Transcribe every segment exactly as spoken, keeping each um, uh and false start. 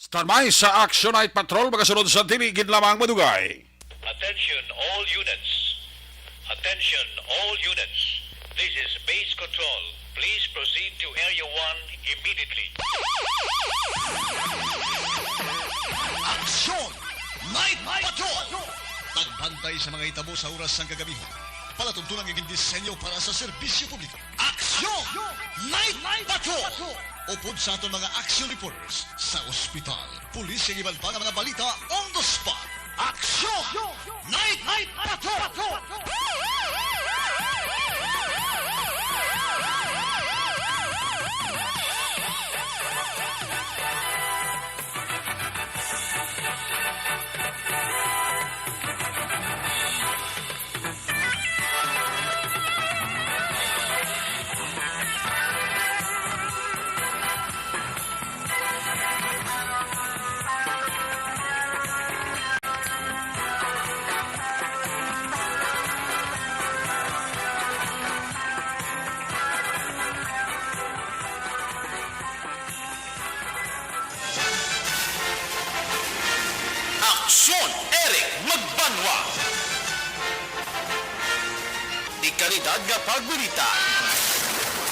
Tanmay sa Action Night Patrol, magasunod sa dili gid lamang madugay. Attention all units. Attention all units. This is base control. Please proceed to Area one immediately. Action Night Patrol. Pagbantay sa mga hitabo sa oras sang kagabi. Palatuntunan nga gindisenyo para sa serbisyo publiko. Action Night Patrol. Upod sa aton mga action reporters sa ospital, pulis, kag iban pa nga mga balita on the spot. Action Night Patrol. Aksyon, Eric Magbanwa. Dekalidad nga pagbalita.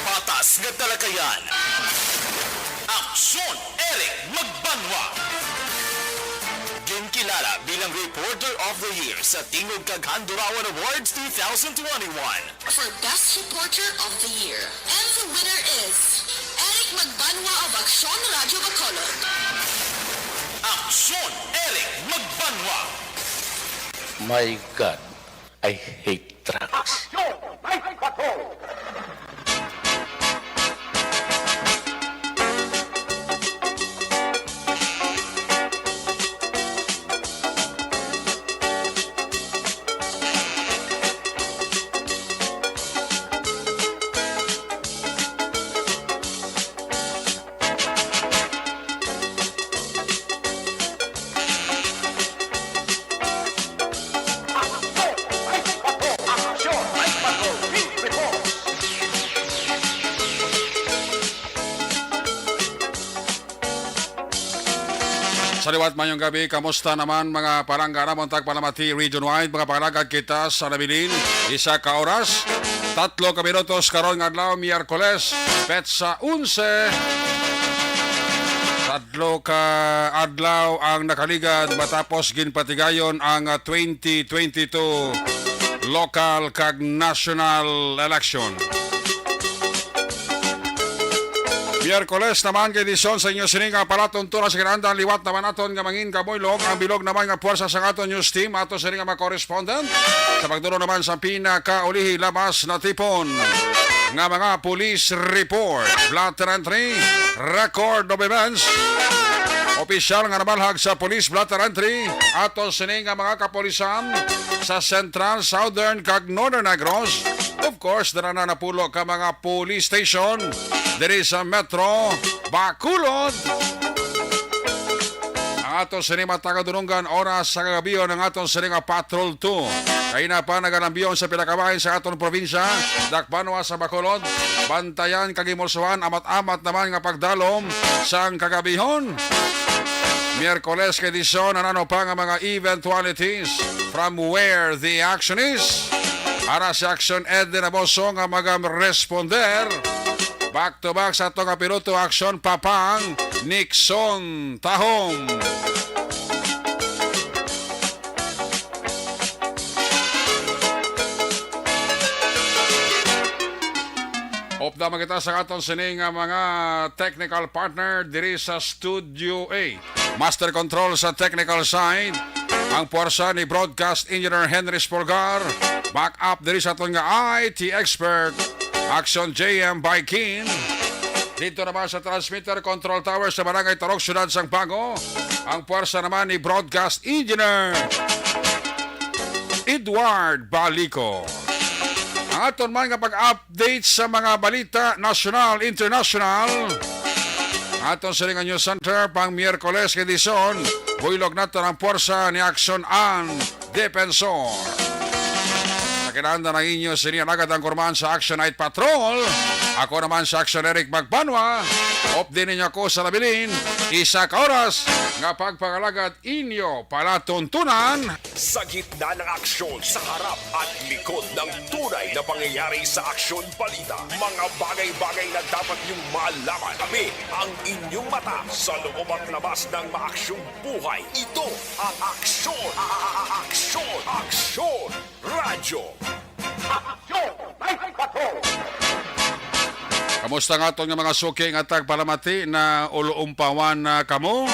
Patas nga talakayan. Aksyon, Eric Magbanwa. Ginkilala bilang Reporter of the Year sa Tingog kag Handurawan Awards two thousand twenty-one. For Best Reporter of the Year and the winner is Eric Magbanwa of Aksyon Radyo Bacolod. Aksyon, Eric Magbanwa. My God, I hate drugs. Aksyon, Night Patrol. Sa liwat, mayong gabi. Kamusta naman, mga palangga namon tagpalamati region-wide? Mga palagad kita sa nabilin, isa ka oras, tatlo ka minutos karon nga adlaw, Miyerkules, petsa onse. Tatlo ka adlaw ang nakaligad matapos ginpatigayon ang, ah, twenty twenty-two local kag national election. Miyerkules naman kay edisyon sa inyo sini nga palatuntunan sa kinahanglan. Liwat naman aton nga mangin kabuylog ang bilog naman nga puwersa sa aton news team, ato sini nga mga correspondent sa pagdulong naman sa pinakaulihi labas natipon nga mga police report, blotter entry, record of events, opisyal nga namalhag sa police blotter entry, ato sini nga mga kapulisan sa Central, Southern, kag Northern Negros. Of course, dira na napulo ka mga police station diri sa Metro Bacolod. Ang aton sini matagadununggan oras sa kagabion, ang aton sini nga Patrol two. Kaina pa nagalambion sa pila ka bahin sa aton probinsya, dakbanwa sa Bacolod. Bantayan kag himulsohan, amat-amat naman nga pagdalom sang kagabihon. Miyerkules kay edisyon, ano pa nga mga eventualities from where the action is. Ara si Action Ed Dinaboso nga maga-responder. Back to back sa ato nga piloto, Action Papang Nixon Tahom. Upda man kita sa aton sini nga mga technical partner diri sa Studio A. Master control sa technical side, ang puwersa ni Broadcast Engineer Henry Spolgar. Back up diri sa aton nga I T expert, Action J M Baikin. Dito naman sa transmitter control tower sa Barangay Tarok, Siyudad sang Bago, ang puwersa naman ni Broadcast Engineer Edward Balico. Ang aton man nga pag-update sa mga balita nasyonal, internasyonal. Aton sini nga news center pang Miyerkules kay edisyon, buylog naton ang puwersa ni Action An Defensor. Sa Kinahanglan ang inyo sini alagad ang kurman sa Action Night Patrol. Ako naman sa Action Eric Magbanwa. Updi ninyo ako sa labilin. Isa ka oras nga pagpangalagad inyo palatuntunan. Sa gitna ng aksyon, sa harap at likod ng tunay na pangyayari sa aksyon balita, mga bagay-bagay na dapat niyong malaman. Kami ang inyong mata sa loob at labas ng maaksyong buhay. Ito ang Aksyon, a- a- a- Aksyon, Aksyon Radyo. Aksyon Night Patrol. Kamusta nga aton nga mga suki nga tagpalamati na uluumpawan na kamo?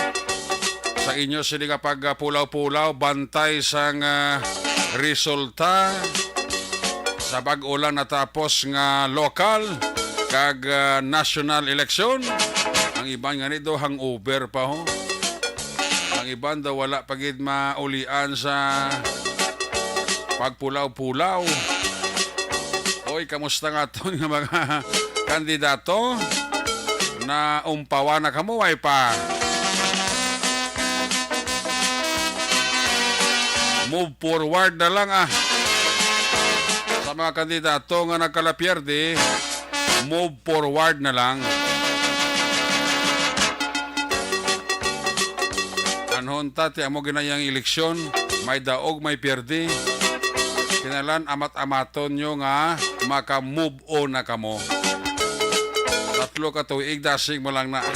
Sa inyo sini nga pagpulaw-pulaw, bantay sang, ah, resulta sa bag-o lang natapos nga lokal kag, ah, national eleksyon. Ang iban gani daw hangover pa, ho. Ang iban daw wala pa gid maulian sa pagpulaw-pulaw. Oy, kamusta nga aton nga mga kandidato? Naumpawan na kamo, way pa? Move forward na lang, ah. Sa mga kandidato nga nagkalapierde, move forward na lang. Anhon ta, ti amo gina ang eleksyon, may daog, may pierde. Kinahanglan amat-amaton nyo nga maka-move on na kamo. Tatlo ka tuig, dasig mo lang na.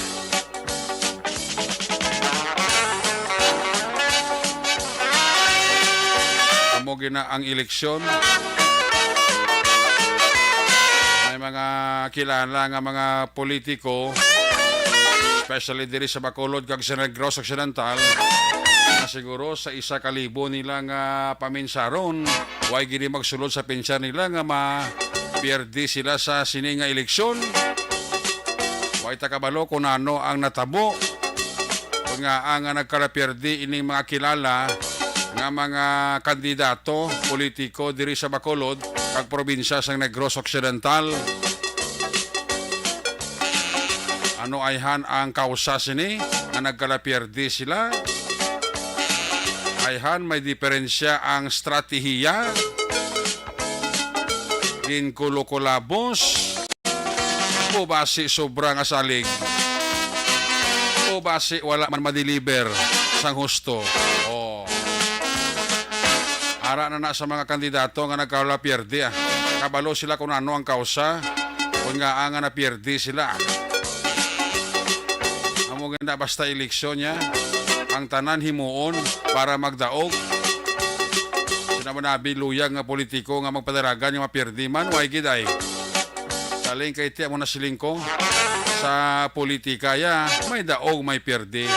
Amo gina ang eleksyon. May mga kilala nga mga politiko, especially diri sa Bacolod kag sa Negros Occidental, na siguro sa isa ka libo nila nga paminsaron, way gini magsulod sa pinsar nila nga ma-, pierde sila sa sini nga eleksyon. Way ta kabalo kung ano ang natabo. Kung nga ang, nga nagkalapierde ining mga kilala nga mga kandidato politiko diri sa Bacolod kag probinsya sang Negros Occidental. Ano ayhan ang kausa sini nga nagkalapierde sila? Ayhan may diferensya ang stratehiya? Ginkulo-kulabos? O basi sobra nga salig? O basi wala man madeliver sang husto? Oh. Ara na na sa mga kandidato nga nagkalapierde, ah. Kabalo sila kung ano ang kausa, kung nga nga napierde sila. Amo gina basta eleksyon niya, ang tanan himuon para magdaog. Sina mo na biluyag nga politiko nga magpadaragan nga mapierde man, way gid ay. Saling kay ti amo na siling ko, sa politika ya, may daog, may pierde.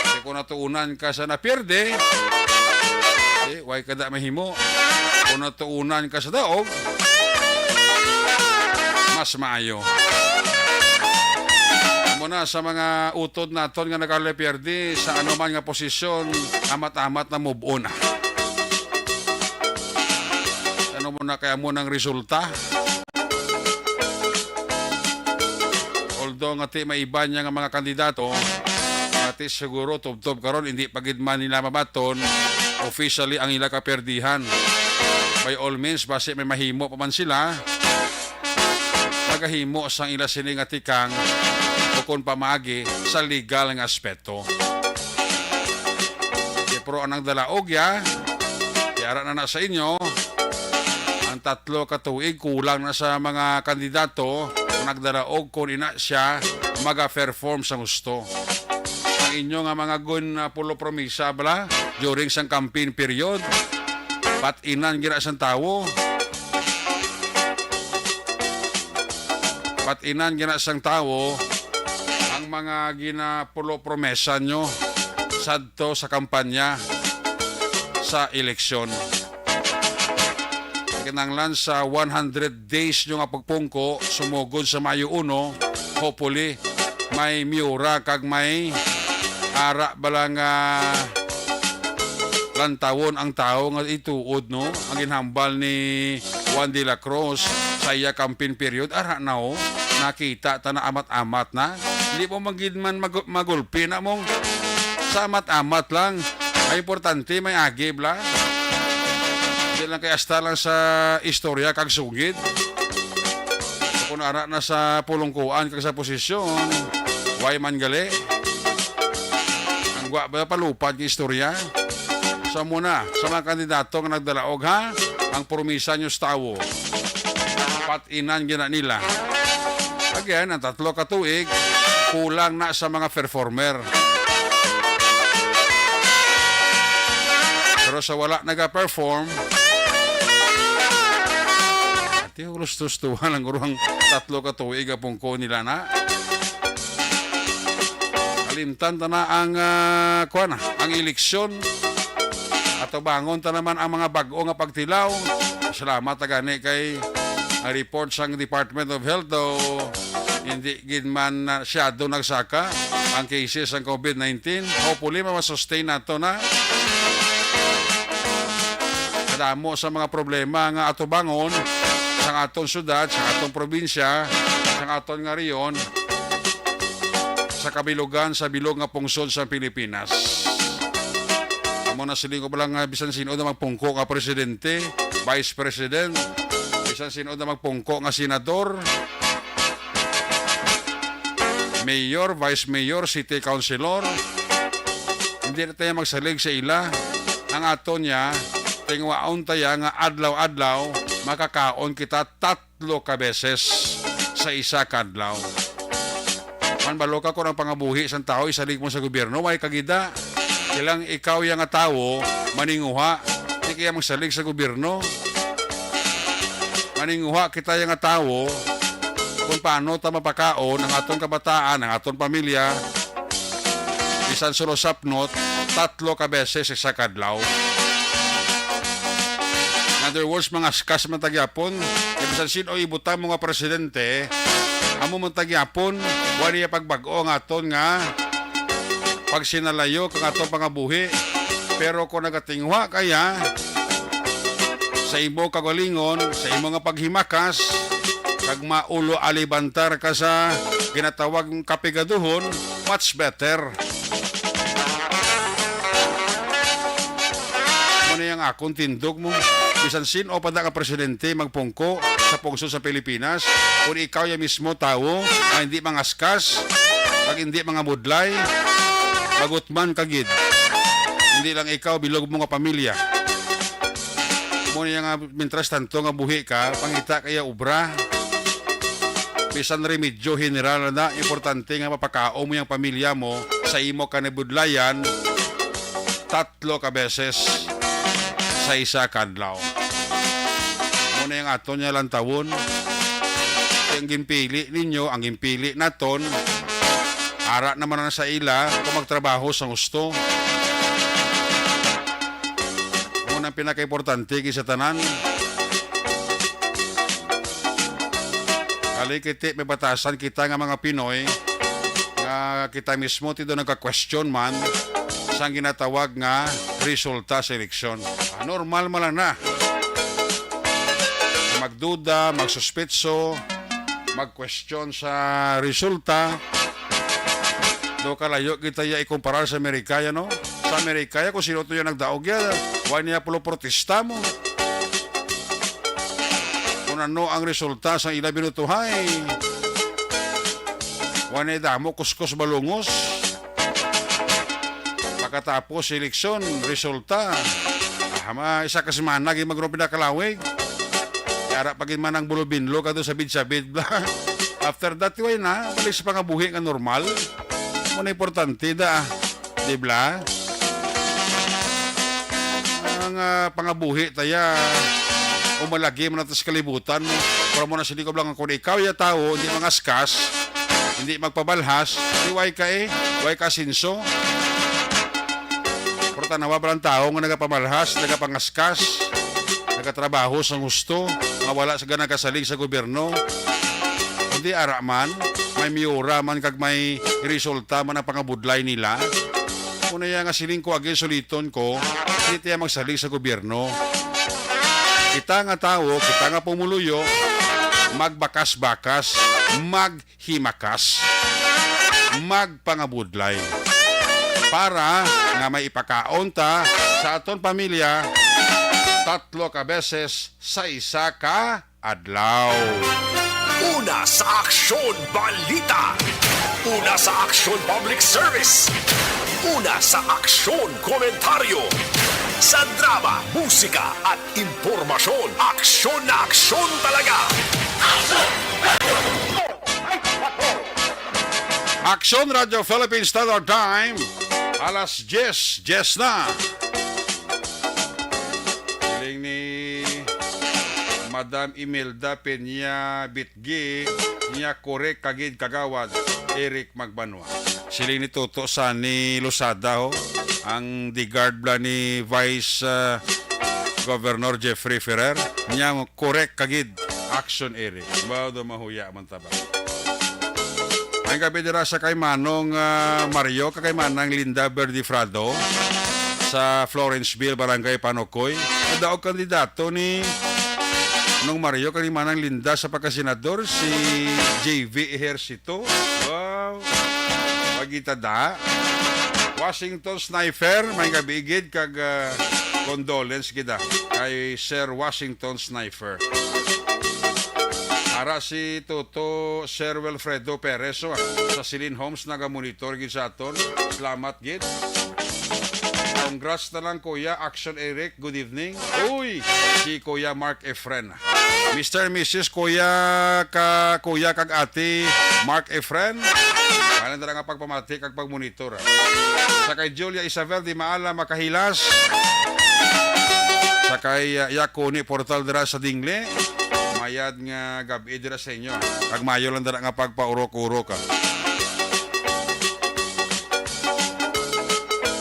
Kay kung natuunan ka sa napierde, eh, way ka da mahimo. Kung natuunan ka sa daog, mas maayo. Amo na sa mga utod naton nga nagkalapierde sa anuman nga posisyon, amat-amat na move on na. Ano mo na kaya mo nang resulta? Although nga ti may iban niya nga mga kandidato, nga ti siguro tubtob karon hindi pa gid man nila mabaton officially ang ila kaperdihan. By all means, basi may mahimo pa man sila, magahimo sang ila sini nga tikang o kon pamagi sa legal nga aspeto. Di, pero anang dalaog ya, ti ara na na sa inyo, ang tatlo ka tuig kulang na sa mga kandidato kung nagdalaog kung ina siya maga-perform sa gusto. Ang inyo nga mga gun, ah, pulo promisa bala during sang campaign period, pat-inan gina sang tawo. Pat-inan gina sang tawo ang mga ginapulo-promesa nyo sadto sa kampanya sa eleksyon. Kinahanglan sa one hundred days nyo nga pagpungko, sumugod sa Mayo uno, hopefully, may miura kag may ara bala nga lantawon ang tawo nga ituod, no? Ang ginhambal ni Juan de la Cruz sa iya campaign period, ara na, oh, nakita ta na amat-amat na. Hindi mo man gid man mag-, magulpi na mong sa amat-amat lang. Ang importante, may agi bala. Di Lang kay hasta lang sa istorya kag sugid. Kung ara na sa pulungkuan kag sa posisyon, why man gali? Ang gwa ba palupad nga istorya? Sa muna, sa mga kandidato nga nagdalaog, ha? Ang promisa niyo sa tawo. Pat-inan gina nila. Again, ang tatlo ka tuig, kulang na sa mga performer. Pero sa wala naga-perform, ati, gusto-gustuhan lang guro ang tatlo ka tuig ang pungko nila na. Kalimtan ta na ang, ah, kuwan, ang eleksyon. Atubangon ta naman ang mga bag-o nga pagtilaw. Salamat ta gani kay ang report sang Department of Health daw hindi gid man, ah, masyado nagsaka ang cases sang covid nineteen. Hopefully, ma-sustain nato na. Kadamo sa mga problema nga atubangon sa aton syudad, sa aton probinsya, sa aton nga rehiyon, sa kabilugan, sa bilog nga pungsod sa Pilipinas. Amo na, siling ko pa lang nga bisan sin-o na magpungko nga presidente, vice president, bisan sin-o na magpungko nga senador, mayor, vice mayor, city councilor, hindi na tayo magsalig sa ila. Ang aton niya, tingwaon taya nga adlaw-adlaw makakaon kita tatlo ka beses sa isa ka adlaw. Man balo ka kung ang pangabuhi sang tawo isalig mo sa gobyerno, way kagida. Kilang ikaw ya nga tawo, maninguha, di kaya magsalig sa gobyerno. Maninguha kita ya nga tawo kung paano ta mapakaon ang aton kabataan, ang aton pamilya, bisan solo sapnot, tatlo ka beses sa isa ka adlaw. In other words, mangaskas man ta gyapon, kay bisan sin-o ibutang mo nga presidente, amo man ta gyapon, wala niya pagbag-o ang aton nga pagsinalayo kag aton pangabuhi. Pero kung nagatinguha kaya sa imo kagalingon, sa imo nga paghimakas, kag maulo alibantar ka sa ginatawag nga kapigaduhon, much better. Mao na ang akon tindog mo. Bisan sin-o pa da nga presidente magpungko sa pungsod sa Pilipinas, kung ikaw ya mismo tawo nga hindi mangaskas, kag hindi mangabudlay, bagutman ka gid. Hindi lang ikaw, bilog mo nga pamilya. Mo niya nga, mintras tanto nga buhi ka, pangita kaya obra. Bisan remedyo general na, importante nga mapakaon mo yung pamilya mo sa imo kanibudlayan tatlo ka beses sa isa ka adlaw. Mo na yung aton niya lantawon. Ang ginpili ninyo, ang ginpili naton, ara naman na sa ila kung magtrabaho sa gusto. Amo na ang pinakaimportante gid sa tanan. Kalikiti, may batasan kita nga mga Pinoy nga kita mismo tido nagka-question man sa ginatawag nga resulta sa eleksyon. Ah, normal man lang na. Magduda, magsuspetso, mag-question sa resulta. Do kalayo kita ya ikumparar sa Amerika ya, no? Sa Amerika ya, kung sino to yung nagdaog ya, wa niya pulo protesta mo. Kung ano ang resulta sa ila binutuhay, wa niya damo kuskos balungos. Pagkatapos eleksyon, resulta. Ah, ma, isa ka semana, gid magro pinakalawig. Yara pa gid man ang bulubinlo kadto sa bid-sa-bid bla. After that, way na, balik sa pangabuhi nga normal. Mo na importante da, di bla? Ang, ah, pangabuhi taya, umalagi man nato sa kalibutan mo. Pero mo na sini ko lang, kung ikaw ya tawo, hindi mangaskas, hindi magpabalhas, di way ka eh, way ka asenso. Pero tanawa ba ang tawo nga nagapamalhas, nagapangaskas, nagatrabaho sa gusto, nga wala sa nagasalig sa gobyerno? Hindi ara man, may miura man kag may resulta man ang pangabudlay nila. Una ya nga siling ko, again, suliton ko, hindi tayo magsalig sa gobyerno. Kita nga tawo, kita nga pumuluyo, magbakas-bakas, mag himakas, magpangabudlay, para nga may ipakaon ta sa aton pamilya, tatlo ka beses sa isa ka adlaw. Una sa Aksyon Balita. Una sa Aksyon Public Service. Una sa Aksyon Komentaryo. Sa drama, musika at impormasyon, aksyon na aksyon talaga. Aksyon Radyo Philippine Standard Time, alas diyes, diyes na. Siling ni Madam Imelda Peña Bitgi, niya korek kagid Kagawad Eric Magbanwa. Siling ni Toto Sani Losada, ho, ang the guard bala ni Vice, ah, Governor Jeffrey Ferrer, niya korek kagid Aksyon Eric. Ba, do mahuya man ta ba. Ang gabi dira sa kay Manong, ah, Mario, kag kay Manang Linda Verdifrado sa Florenceville, Barangay Panokoy. Nadaog kandidato ni Nong Mario kag ni Manang Linda sa pagkasenador, si J V Ejercito. Wow. Pagita da. Washington Sniper, may gabi gid kag, ah, condolence gid, ah, kay Sir Washington Snifer. Ara si Toto, Sir Wilfredo Perez, oh, sa Celine Homes, nagamonitor gid sa aton. Salamat gid. Congrats na lang, Kuya Action Eric. Good evening. Uy, si Kuya Mark Efren. Mister and Missus Kuya, ka, Kuya kag Ate Mark Efren. Ano na nga pagpamati kag pagmonitor, ah. Sa kay Julia Isabel Di Maala Makahilas. Sa kay, ah, Yakuni Portal dira sa Dingle. Mayad nga gabi dira sa inyo. Kag mayo lang dira nga pagpaurok-urok, ah.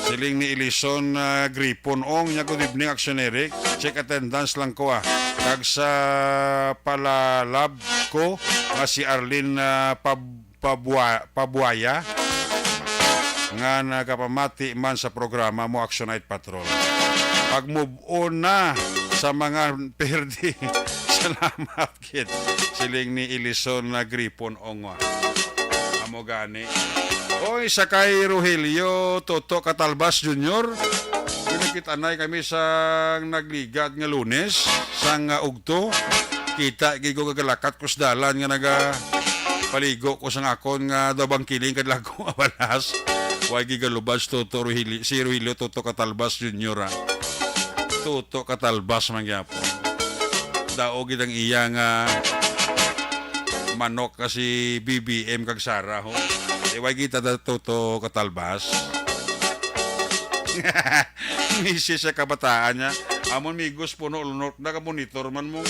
Siling ni Elison, ah, Gripon, Ong, niya, "Good evening, Action Eric. Check attendance lang ko, ah. Kag sa palalab ko nga si Arlene, ah, Pab-, Pabua-, Pabuaya, nga nagapamati man sa programa mo, Action Night Patrol. Pag-move on na sa mga perdi." Salamat gid. Siling ni Elison na Gripon Ongwa. Amo gani. Oy, sa kay Rogelio Toto Catalbas Junior, nakita na kami sa nagligad nga Lunes, sang, ah, ugto. Kita gid ko kagalakat ko sa dalan nga naga paligo ko sang akon nga daw bangkiling kadlago nga balas. Way gigalubad si Toto Rogelio, si Rogelio Toto Catalbas Junior, ah. Toto Catalbas man gyapon. Daog gid ang iya nga manok ka si B B M kag Sara, ho. Eh, way kita da Toto Catalbas. Misis sa kabataan niya. Amon migos puno lunok, naga-monitor man mo.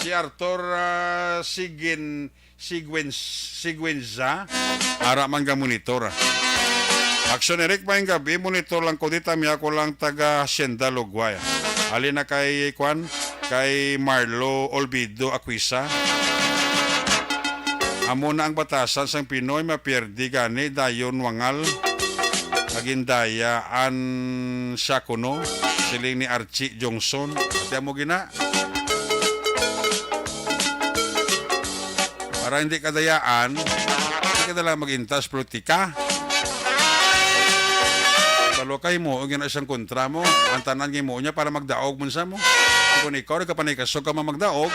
Si Arthur, ah, Sigin, Siguen-, Siguenza, ara man ga monitor. Action Eric, maayong gabi, monitor lang ko dita, mi ako lang taga Hacienda Lugway. Halin na kay, kwan, kay Marlo Olvido Aquisa. Amo na ang batasan sang Pinoy, mapierde gani, dayon wangal. Nagindayaan siya kuno, siling ni Archie Jongson. Ati amo gina. Para hindi kadayaan, hindi ka na lang mag-intas politika. Talo ka, himuon gyud na isang kontra mo. Ang tanan nga himuon niya para magdaog man sa mo. Kung ikaw, nagkapanay ka, so ka man magdaog.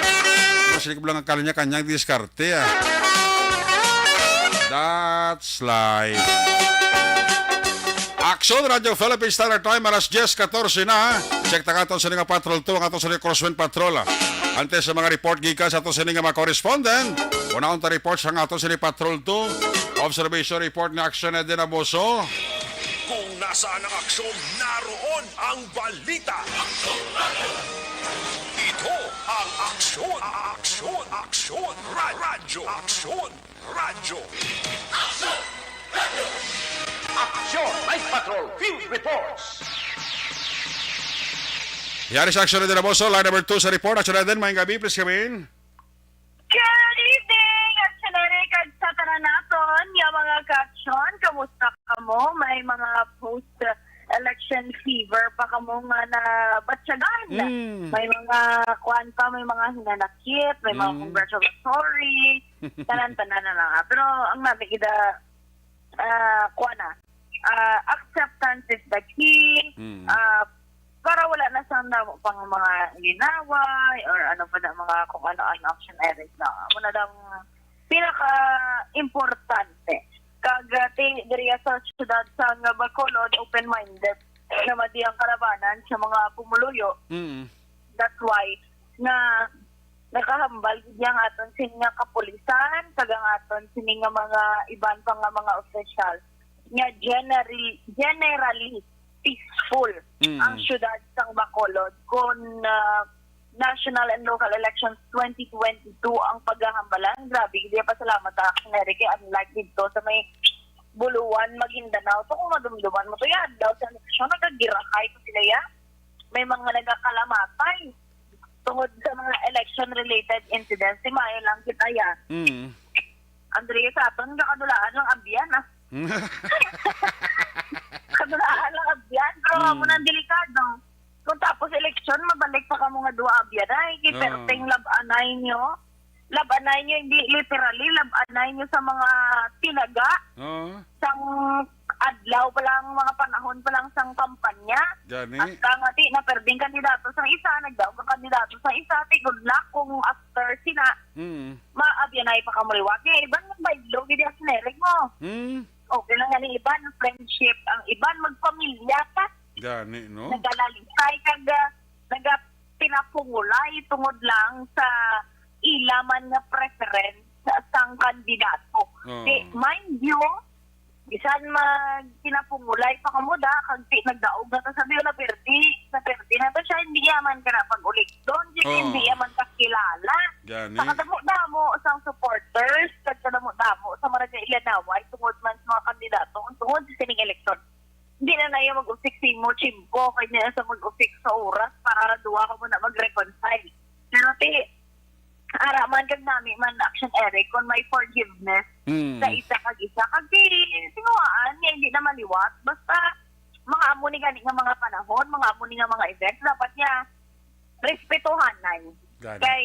Mas lang ang kanya-kanyang diskarte, ah. That's life. Action Radio Philippine Standard Time, alas diyes katorse na. Check ta nga aton sini nga Patrol two, ang aton sini Crosswind Patrol, ah. Antes sa mga report gikan sa aton sini nga mga correspondent, unahon ta report sa aton sini Patrol two. Observation report ni Action Eden Aboso. Kung nasaan ang aksyon, naroon ang balita. Ito ang Aksyon, Aksyon, Aksyon, Ra-, Radyo, Aksyon, Radyo. Aksyon! Night Patrol Field Reports! Yari sa Aksyon Eden Aboso, line number two sa report. Aksyon Eden, maayong gabi, please come in. Good evening, Aksyon Eric, kag sa tanan naton nga mga ka-aksyon. Kamusta kamo? May mga post-election fever pa kamo nga nabatyagan? Mm. May mga kuan pa, may mga hinanakit, may mga Mm. congratulatory, tanan-tanan na lang, ah. Pero ang nami gid, ah, kuan na, ah, acceptance is the key. Mm. Ah, para wala na sa namo pang mga ginaway or ano pa na mga kung ano-ano, Action Eric, no? Amo na lang pinaka-importante. Kag, ah, ti-, diriya sa siyudad sa nga Bacolod, open-minded naman di ang karabanan sa mga pumuluyo. Mm. That's why nga nakahambal gid ang aton sini nga kapulisan kag ang aton sini nga mga iban pa nga mga opisyal nga generally, generally peaceful Mm. ang siyudad sang Bacolod kon, ah, national and local elections twenty twenty-two ang paghahambalan. Grabe gid, pasalamat ta, Action Eric, kay unlike dito sa may Buluan, Maguindanao, to kung madumduman mo to, ya, adlaw sa eleksyon, nagagirahay to sila, ya. May mga nagakalamatay tungod sa mga election-related incidents. Di maayo lang kita, ya. Mm. Andrea, sa aton, kadulaan lang abyan, ah. Kadulaan lang abyan, pero Mm. amo nang delikado. Kung tapos eleksyon, mabalik pa kamo nga duwa abyan, ay, kay Oo. perting lab-anay nyo. Lab-anay nyo, hindi literally, lab-anay nyo sa mga tinaga. Oo. Sang adlaw pa lang, mga panahon pa lang sang kampanya. Gani. Hasta nga ti, naperding kandidato sang isa, nagdaog ang kandidato sang isa, ti, good luck kung after sina, Mm. maabyanay pa kamo liwat. Kaya iban, magbaylo, gid ang sinerik mo. Mm. Okay lang gani, iban, friendship, ang iban, magpamilya pa. Gani, no? Nagalalisay kag, ah, nagapinapungulay tungod lang sa ila man nga preference sang kandidato. Oo. Di, mind you, bisan magpinapungulay pa kamo da, kag ti nagdaog na to sa biyo, naperdi, naperdi na to siya, hindi yaman ka na pag-ulik doon, di, Oo. hindi yaman kakilala. Gani. Sa kadamo-damo sang supporters, kag kadamo-damo sa mga nag-ilanaway tungod man sa mga kandidato, tungod sa sining eleksyon. Hindi na na iya mag-usik si Mo Chimco, kay niya sa mag-usik sa oras para duwa ka muna mag-reconcile. Pero ti, ara man kag nami man, Action Eric, kung may forgiveness Mm. sa isa kag isa. Kag ti, tinuaan niya, hindi na maliwat. Basta, mga amo ni gani nga mga panahon, mga amo ni nga mga events, dapat niya respetuhanay. Gani. Kay,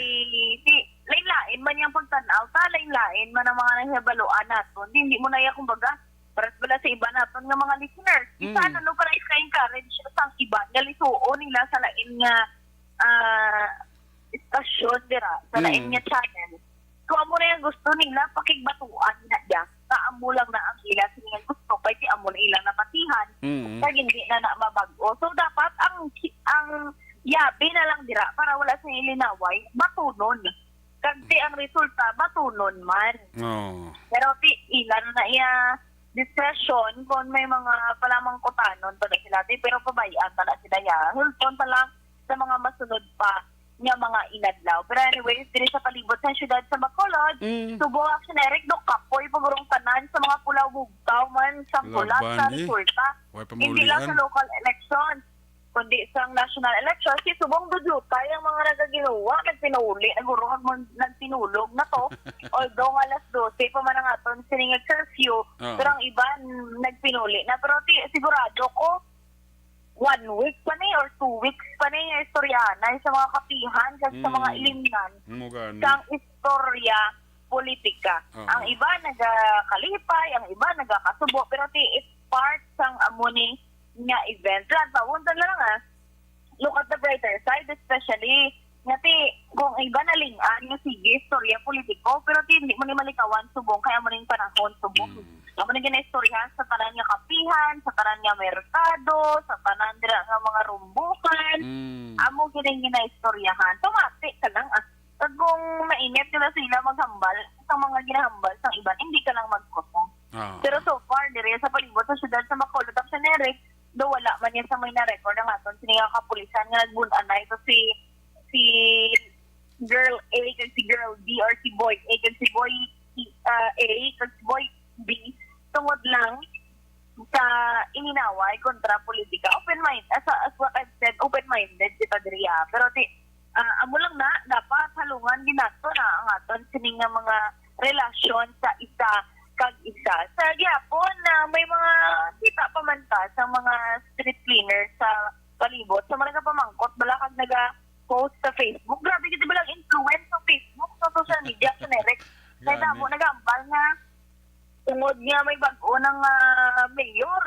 ti, lain-lain man yung pagtanaw, ta, lain-lain man ang mga nahibaluan naton. Di, hindi mo na iya, kumbaga, pares bala sa iba naton nga mga listeners. Isa Mm. na, no, para i-encourage sa iba nga lisuon nila sa lain nga, ah, istasyon dira, sa lain Mm. nga channel. Kung amo na yung gusto nila, pakigbatuan na diya. Sa amo lang na ang ila sila gusto, kay ti amo na ilang napatihan, Mm. kag hindi na na mabag-o. So, dapat ang, ang yabi na lang dira para wala sa ilinaway, batunon. Kag ti ang resulta, batunon man. Oo. Pero ti, ila na iya discretion kung may mga palamangkutanon pa na sila, ti, pero pabayaan pa na sila, ya. Hulton pa lang sa mga masunod pa nga mga inadlaw. Pero anyways, diri sa palibot sa siyudad sa Bacolod, Mm. Subo, Action Eric, do kapoy pagurong tanan sa mga pulaw bugtaw man sa Laban, kulat sa eh. resulta. Way pa Hindi lang maulian. sa local elections, kundi sa national elections. Si Subong dudutay ang mga nagaginuwa, nagpinuli, nagurong, nagpinulog na to. Although nga alas dose pa man ang aton sining curfew, Oo. pero ang iban nagpinuli na. Pero ti, sigurado ko, one week pa ni or two weeks pa ni nga istoryahanay sa mga kapihan kag sa mga Mm. ilimnan Mo gani. sang istorya politika. Oo. Ang iba nagakalipay, ang iba nagakasubo, pero ti, it's part sang amo ni nga event. Lang, tawon ta na lang, ah. Look at the brighter side, especially nga ti, kung iba nalingan nga sige, istorya politiko, pero ti, hindi mo ni malikawan subong, kaya mo ning panahon subong. Mm. Amo na ginaistoryahan sa tanan nga kapihan, sa tanan nga merkado, sa tanan dira nga mga rumbukan. Mm. Amo gini ginaistoryahan. Tumati ka lang, ah. Pag kung mainit ka na sila maghambal, sa mga ginahambal sa iban, hindi ka lang magkusog. Ah. Pero so far, diri sa palibot sa siyudad sa Bacolod, Action Eric, do wala man niya sa may na-record ang aton sini nga kapulisan nga nagbun-anay. So si, si girl A kag si girl B or si boy A kag si boy, ah, A kag si boy B tungod lang sa ininaway kontra politika. Open mind, as, as what I've said, open-minded kita diri, ah. Pero ti, ah, amo lang na, dapat halungan gid nato na ang aton sini nga mga relasyon sa isa kag isa. Sa gihapon na may mga kita pa man ta sa mga street cleaner sa palibot, sa mga nagapamangkot bala kag naga-post sa Facebook. Grabe gid bala ang influence sa Facebook, sa social media, generic. Kaya Gani. Damo nagambal nga tungod nga may bag-o nang, ah, mayor,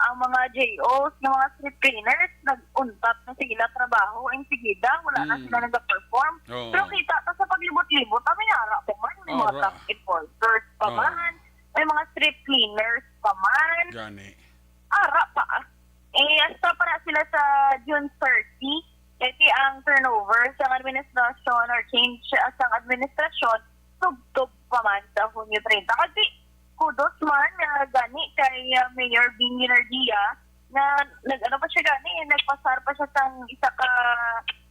Ang mga J Os, nga mga street cleaners, nag-untat na sa ila trabaho. Ang sigida, wala na Mm. sila nag-perform. Oo. Pero kita ta sa paglibot-libot, ah, may ara pa man, may mga Ara. traffic enforcers pa Oo. man, may mga street cleaners pa man. Gani. Ara pa. Eh, hasta para sila sa June thirty, kasi ang turnover sa administrasyon or change sa administrasyon, tubtob pa man sa Hunyo treinta. Kasi, kudos man, ah, gani kay, ah, Mayor Bing Guinardia na nag-, ano pa siya gani, eh, nagpasar pa siya sang isa ka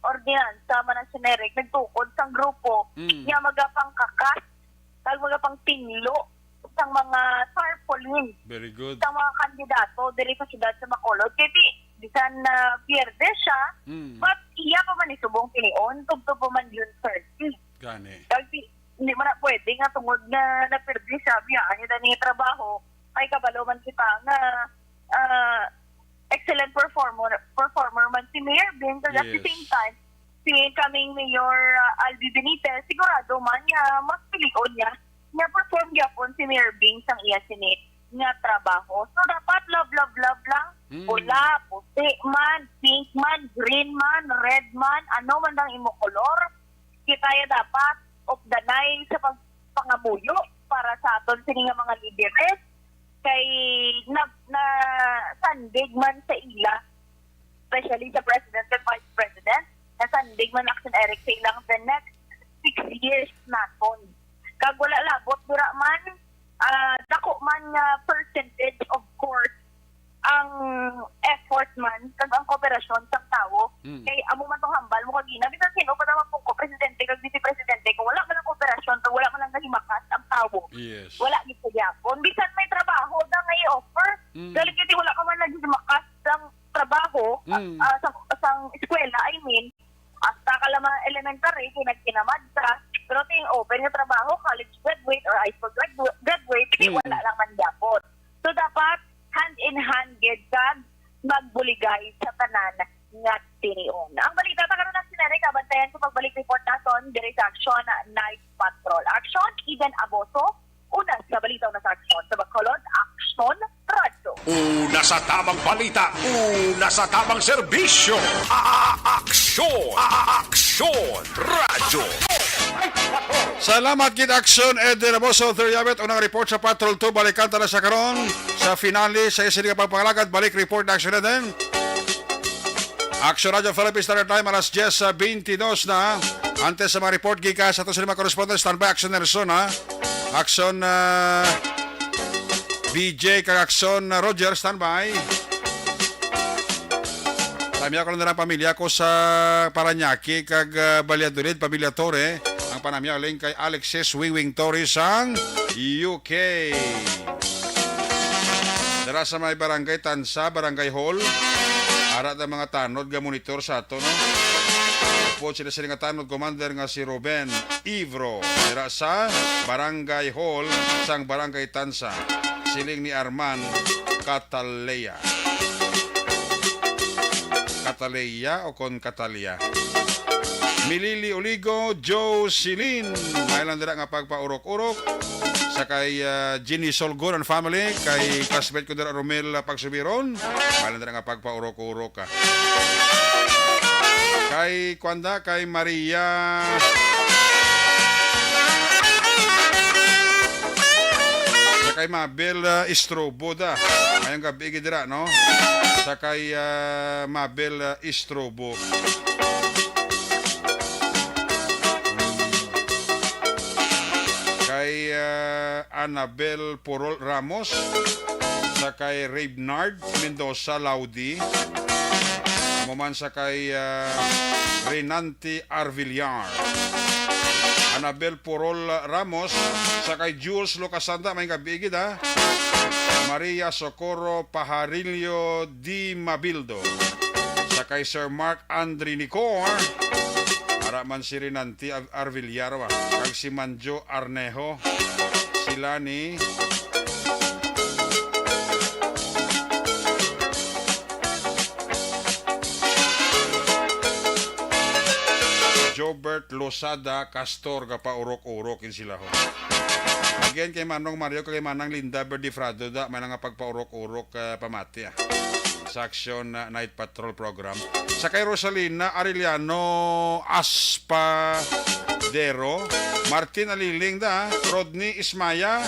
ordinansa, man ang generic, nagtukod sang grupo Mm. nga magapangkakas, kag magapangtinlo sang mga tarpaulin Very good. sa mga kandidato diri sa siyudad sa Bacolod. Kay di, bisan na pierde siya, Mm. but iya pa man ni subong tinion, tubtob pa man June thirty. Gani. Kag di, hindi man na pwede nga tungod nga napirdi siya, biyaan niya ni trabaho, ay kabalo man kita nga, ah, excellent performer, performer man si Mayor Bing. Kag at the Yes. same time, si incoming Mayor, ah, Albi Benitez, sigurado man nga mas pilion niya nga perform gyapon si Mayor Bing sang iya sini nga trabaho. So, dapat love, love, love lang. Mm. Pula, puti man, pink man, green man, red man, ano man ang imo kolor, kita ya dapat updanay sa pagpangamuyo para sa aton sini nga mga lideres. Kay na, na sandig man sa ila, especially sa president and vice president, nasandig man Action Eric sa ilang the next six years naton. Kag wala labot dira man, ah, dako man nga percentage, of course, ang effort man kag ang kooperasyon sang tawo. Mm. Kay amo man tong hambal mo kagina, bisan sin-o pa naman po ko, presidente kag vice presidente, kung wala man ang kooperasyon, kag wala man ang nahimakas ang tawo, Yes. wala gid sa gyapon. Bisan may trabaho na nga i-offer, Mm. galing gid wala ka man naghimakas sang trabaho, Mm. ah, sa, sang eskwela, I mean, hasta ka lang mga elementary, kinagkinamad ka, pero ting open nga trabaho, college graduate or high school gradu-, graduate, di Mm. wala lang man gyapon. So, dapat hand in hand gid kag magbuligay sa tanan nga tinion. Ang balita ta karon, Action Eric, abantayan sa pagbalik report naton diri sa Action Night Patrol. Action, Eden Aboso, una sa balita, una sa aksyon sa Bacolod, Action Radyo. Una sa tamang balita, una sa tamang serbisyo. A-, a-, aksyon, a-, a-, aksyon, radyo. Salamat gid, Action Eden Aboso, Theriabet. Unang report sa Patrol two, balikan ta na sa karon sa finale sa isa nga pagpangalagad. Balik report na, Action Eden. Action Radyo Philippines Standard Time, alas diyes, ah, beintidos na. Antes sa mga report gikan sa aton sa mga correspondent, standby, Action Nelson, ha? Action, ah, B J kag Action, ah, Roger, standby. Tamya ko lang na lang pamilya ko sa Parañaque kag, ah, Valladolid, pamilya Torre. Ang panamya uling kay Alexis Wingwing Torre sang U K. Dara sa may Barangay Tansa, Barangay Hall, ara ang mga tanod nga monitor sa ato, no? Upod sila sini nga tanod commander nga si Ruben Ivro, dira sa Barangay Hall sang Barangay Tansa, siling ni Arman Cataleya. Cataleya o kon Catalia. Milili Oligo, Joe Silin. May lang dira nga pagpaurok-urok. Sa kay, ah, Jeannie Solgon and family, kay classmate ko dira, Romel, ah, Pagsubiron. May lang dira nga pagpaurok-urok, ah. Kay, kwanda, kay Maria. Sa kay Mabel, ah, Istrobo da. Ngayong gabi, gid dira, no? Sa kay, ah, Mabel, ah, Istrobo. Kay, ah, Annabel Purol Ramos, sa kay Reynard Mendoza Laudi, mo man sa kay, ah, Renante Arvillar. Annabel Purol Ramos, sa kay Jules Locasanda, may gabi gid, ha. Maria Socorro Pajarillo Di Mabildo, sa kay Sir Mark Andre Nicor, ara man si Renante Av-, Arvillar, wa, kag si Manjo Arnejo, sila ni Jobert Losada Castor, gapaurok-urok in sila, ho. Again, kay Manong Mario, kay Manang Linda Verdifrado, da, may nga pagpaurok-urok, ah, pamati, ah, sa Aksyon, ah, Night Patrol Program. Sa kay Rosalina Arellano Aspadero, Martin Aliling, da, Rodney Ismaya,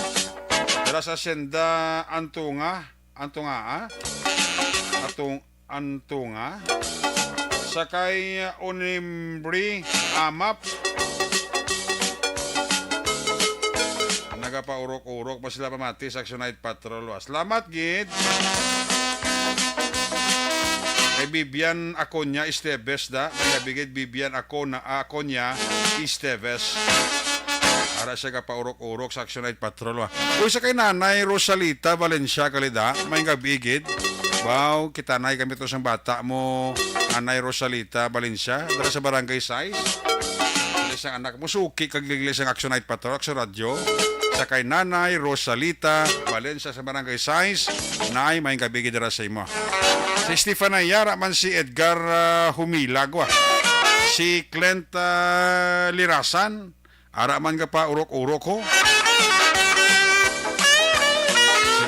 dira sa Senda Antunga, Antunga, ah? Atung-, Antunga. Sa kay Onimbre Amap. Nagapaurok-urok pa sila pamati sa Action Night Patrol. Wa. Salamat, gid. Kay Vivian Aconia Esteves, da. May nabigid Vivian Acona, Aconia Esteves. Ara siya gapaurok-urok sa Action Night Patrol, wa. Uy, sa kay Nanay Rosalita Valencia Kalida, may gabi gid. Wow, kita na kami to sang bata mo, Nanay Rosalita Valencia, dala sa Barangay Sais. Dala sa anak mo, suki kag liglis ang Action Night Patrol sa radyo. Sa kay Nanay Rosalita Valencia sa Barangay Sais, Nay, may gabi gid dira sa imo. Si Stefania, ra man si Edgar, ah, Humilagwa. Si Clint, ah, Lirasan, ara man ka pa urok-urok ko.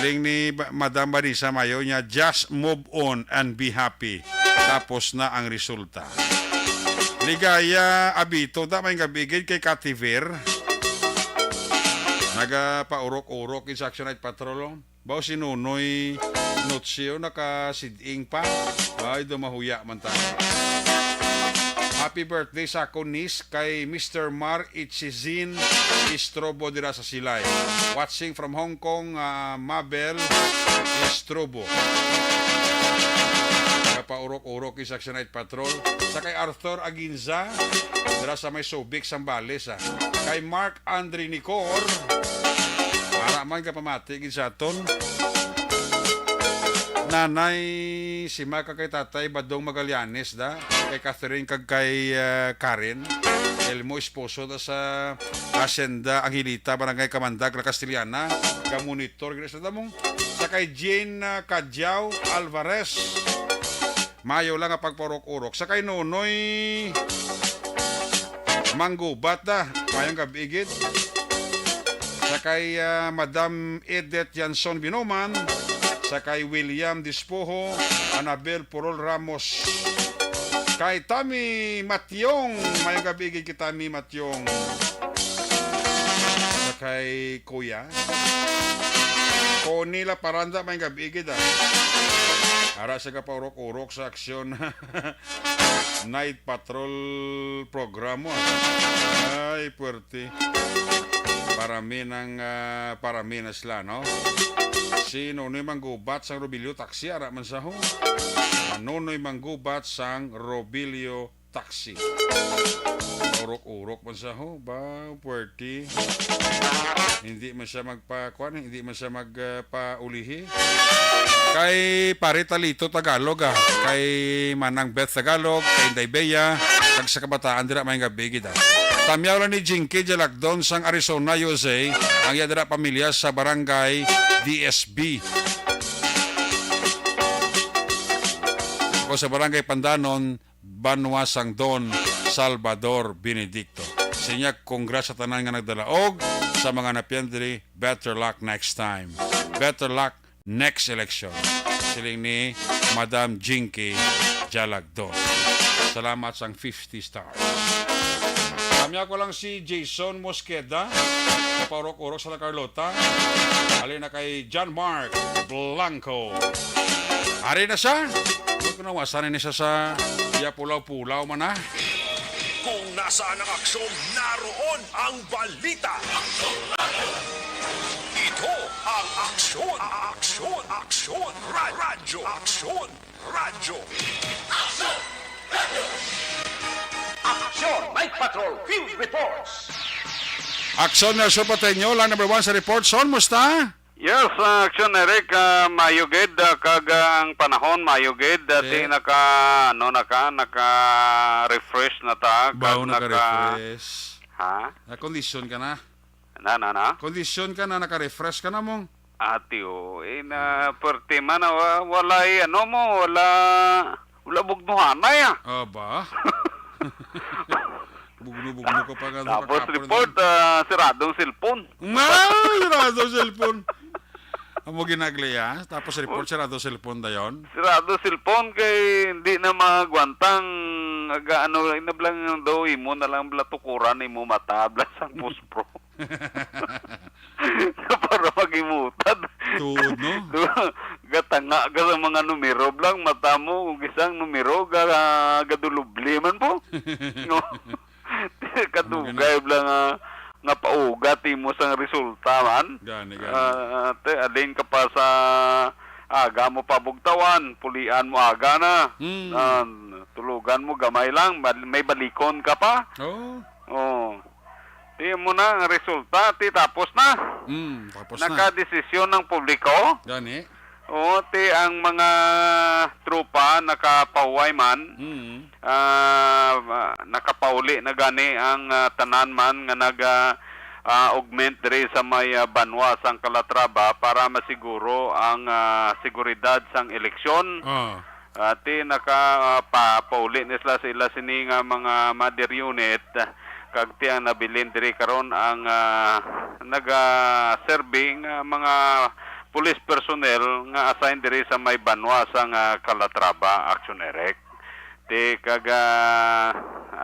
Siling ni Ba-, Madam Vanessa Mayo niya, "Just move on and be happy. Tapos na ang resulta." Ligaya Abito, da may gabigid kay Kativer. Nagapaurok-urok in sa Action Night Patrol, oh. Baw si Nonoy Notsio nakasiding pa. Ay, dumahuya man ta. Happy birthday sa akon niece kay Mister Mar Ichizin Istrobo dira sa Silay. Watching from Hong Kong, ah, Mabel Istrobo. Kapaurok-urok is Action Night Patrol. Sa kay Arthur Aginza, dira sa may Subic, Zambales, ah. Kay Mark Andre Nicor, ara man ka pamati gid sa aton. Nanay, si Maka kay Tatay Badong Magallanes da, kay Catherine kag kay, ah, Karen. Elmo esposo da sa Hacienda Angelita, Barangay Kamandag, La Castellana. Ka-monitor gid sa damong. Sa kay Jane, ah, Cadiao Alvarez. Mayo lang nga pagpaurok-urok. Sa kay Nonoy Manggubat da. Mayong gabi gid. Sa kay, ah, Madam Edith Yanson Binoman. Sa kay William Dispoho, Anabel Purol Ramos. Kay Tami Matyong. Mayong gabi gid kay Tami Matyong. Sa kay Kuya Connie Laparanda, may gabi gid, ah. Ara sa kapaurok-urok sa aksyon. Night Patrol program mo, ah. Ay, puwerte. Para mi nang, ah, para mi na sila, no? Si Nonoy Manggubat sang Robilio Taxi, ara man sa ho. Nonoy Manggubat sang Robilio Taxi. Urok-urok man sa ho, ba, puwerte. Hindi man siya magpakuan, hindi man siya mag, ah, paulihi. Kay Pare Talito Tagalog, ah, kay Manang Beth Tagalog, kay Inday Bea, kag sa kabataan dira may gabi gid, ah. Tamyaw lang ni Jinky Jalagdon sang Arizona, U S A, ang iya dira pamilya sa barangay D S B. O sa barangay Pandanon, banwa sang Don Salvador Benedicto. Sinya, congrats sa tanan nga nagdala og sa mga napian diri, better luck next time. Better luck next election. Siling ni Madam Jinky Jalagdon. Salamat sang fifty stars. Kami ako lang si Jason Mosqueda, kapaurok-urok sa La Carlota. Halin na kay John Mark Blanco. Ari na siya. Huwag ko nawasan ni siya sa iya pulaw-pulaw man, ah. Kung nasaan ang aksyon, naroon ang balita. Ito ang Aksyon, Aksyon, Aksyon, Ra-, Radyo, Aksyon, Radyo. Aksyon! Night Patrol Field Reports! Aksyon, Nelson Pateño, line number one sa report. Son, musta? Yes, ah, Aksyon Eric, ah, mayo gid, ah, kag, ah, ang panahon mayo gid, dati Eh? naka, ano, naka, naka-refresh na ta, Bao kag naka naka-refresh. Ha? Na-condition ka na. Na, na, na? Condition ka na, naka-refresh ka na, mong. Ati, oh, eh, na, perti man, ah, wa-, walay, ano mo, wala, wala bugnuhanay, ah. Ah, ba? Bugno-bugno ka pa nga Tapos nakakapon report, na. Ah, siradong cellphone. Ay, siradong cellphone. Amo ginagli, ah. Tapos report, siradong cellphone dayon. Siradong cellphone kay hindi na magwantang aga ano, inablang daw imo na lang bla tukuran imo mata bla sang puspro. Para magimutad. Tuod, no? Gatanga ka sa mga numero, blang mata mo, kung isang numero, ga-, gadulubli man po. No? Kadugay, blang, ah, nga paugat imo sang resulta man. Gani, gani. Ah, te, alin ka pa sa aga mo pa bugtawan, pulian mo aga na. Hmm. Ah, tulugan mo gamay lang, bal-, may balikon ka pa. Oo. Oh. Di mo na ang resulta, ti tapos na. Mm, tapos na. Nakadesisyon ng publiko. Gani. Oo, ti ang mga tropa nakapahuway man. Mm. Ah, ma-, nakapauli na gani ang, ah, tanan man nga nag, ah, ah, augment diri sa may, ah, banwa sang Calatrava para masiguro ang, ah, seguridad sang eleksyon. Ah. Ati naka, ah, pa, pauli ni sila sa ila sini nga mga mother unit, ah, kag ti ang nabilin diri karon ang, ah, nagaserbi nga mga police personnel nga assign diri sa may banwa sang, ah, Calatrava, Action Erect. Ti kag, ah,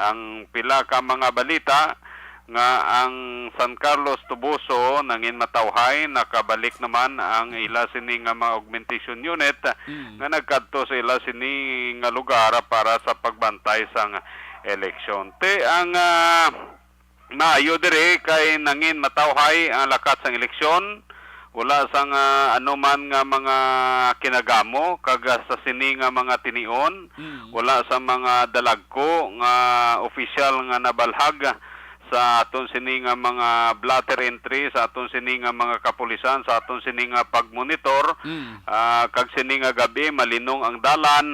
ang pila ka mga balita nga ang San Carlos Toboso nangin matawhay, nakabalik naman ang ila sini nga mga augmentation unit Mm. nga nagkadto sa ila sini nga lugar para sa pagbantay sang eleksyon. Ti ang, ah, maayo diri kay nangin matawhay ang lakat sang eleksyon. Wala sang, ah, anuman nga mga kinagamo kag, ah, sa sini nga mga tinion, Mm. wala sa mga dalagko nga opisyal nga nabalhag sa aton sini nga mga blotter entry, sa aton sini nga mga kapulisan, sa aton sini nga pagmonitor, Mm. ah, kag sini nga gabi malinong ang dalan,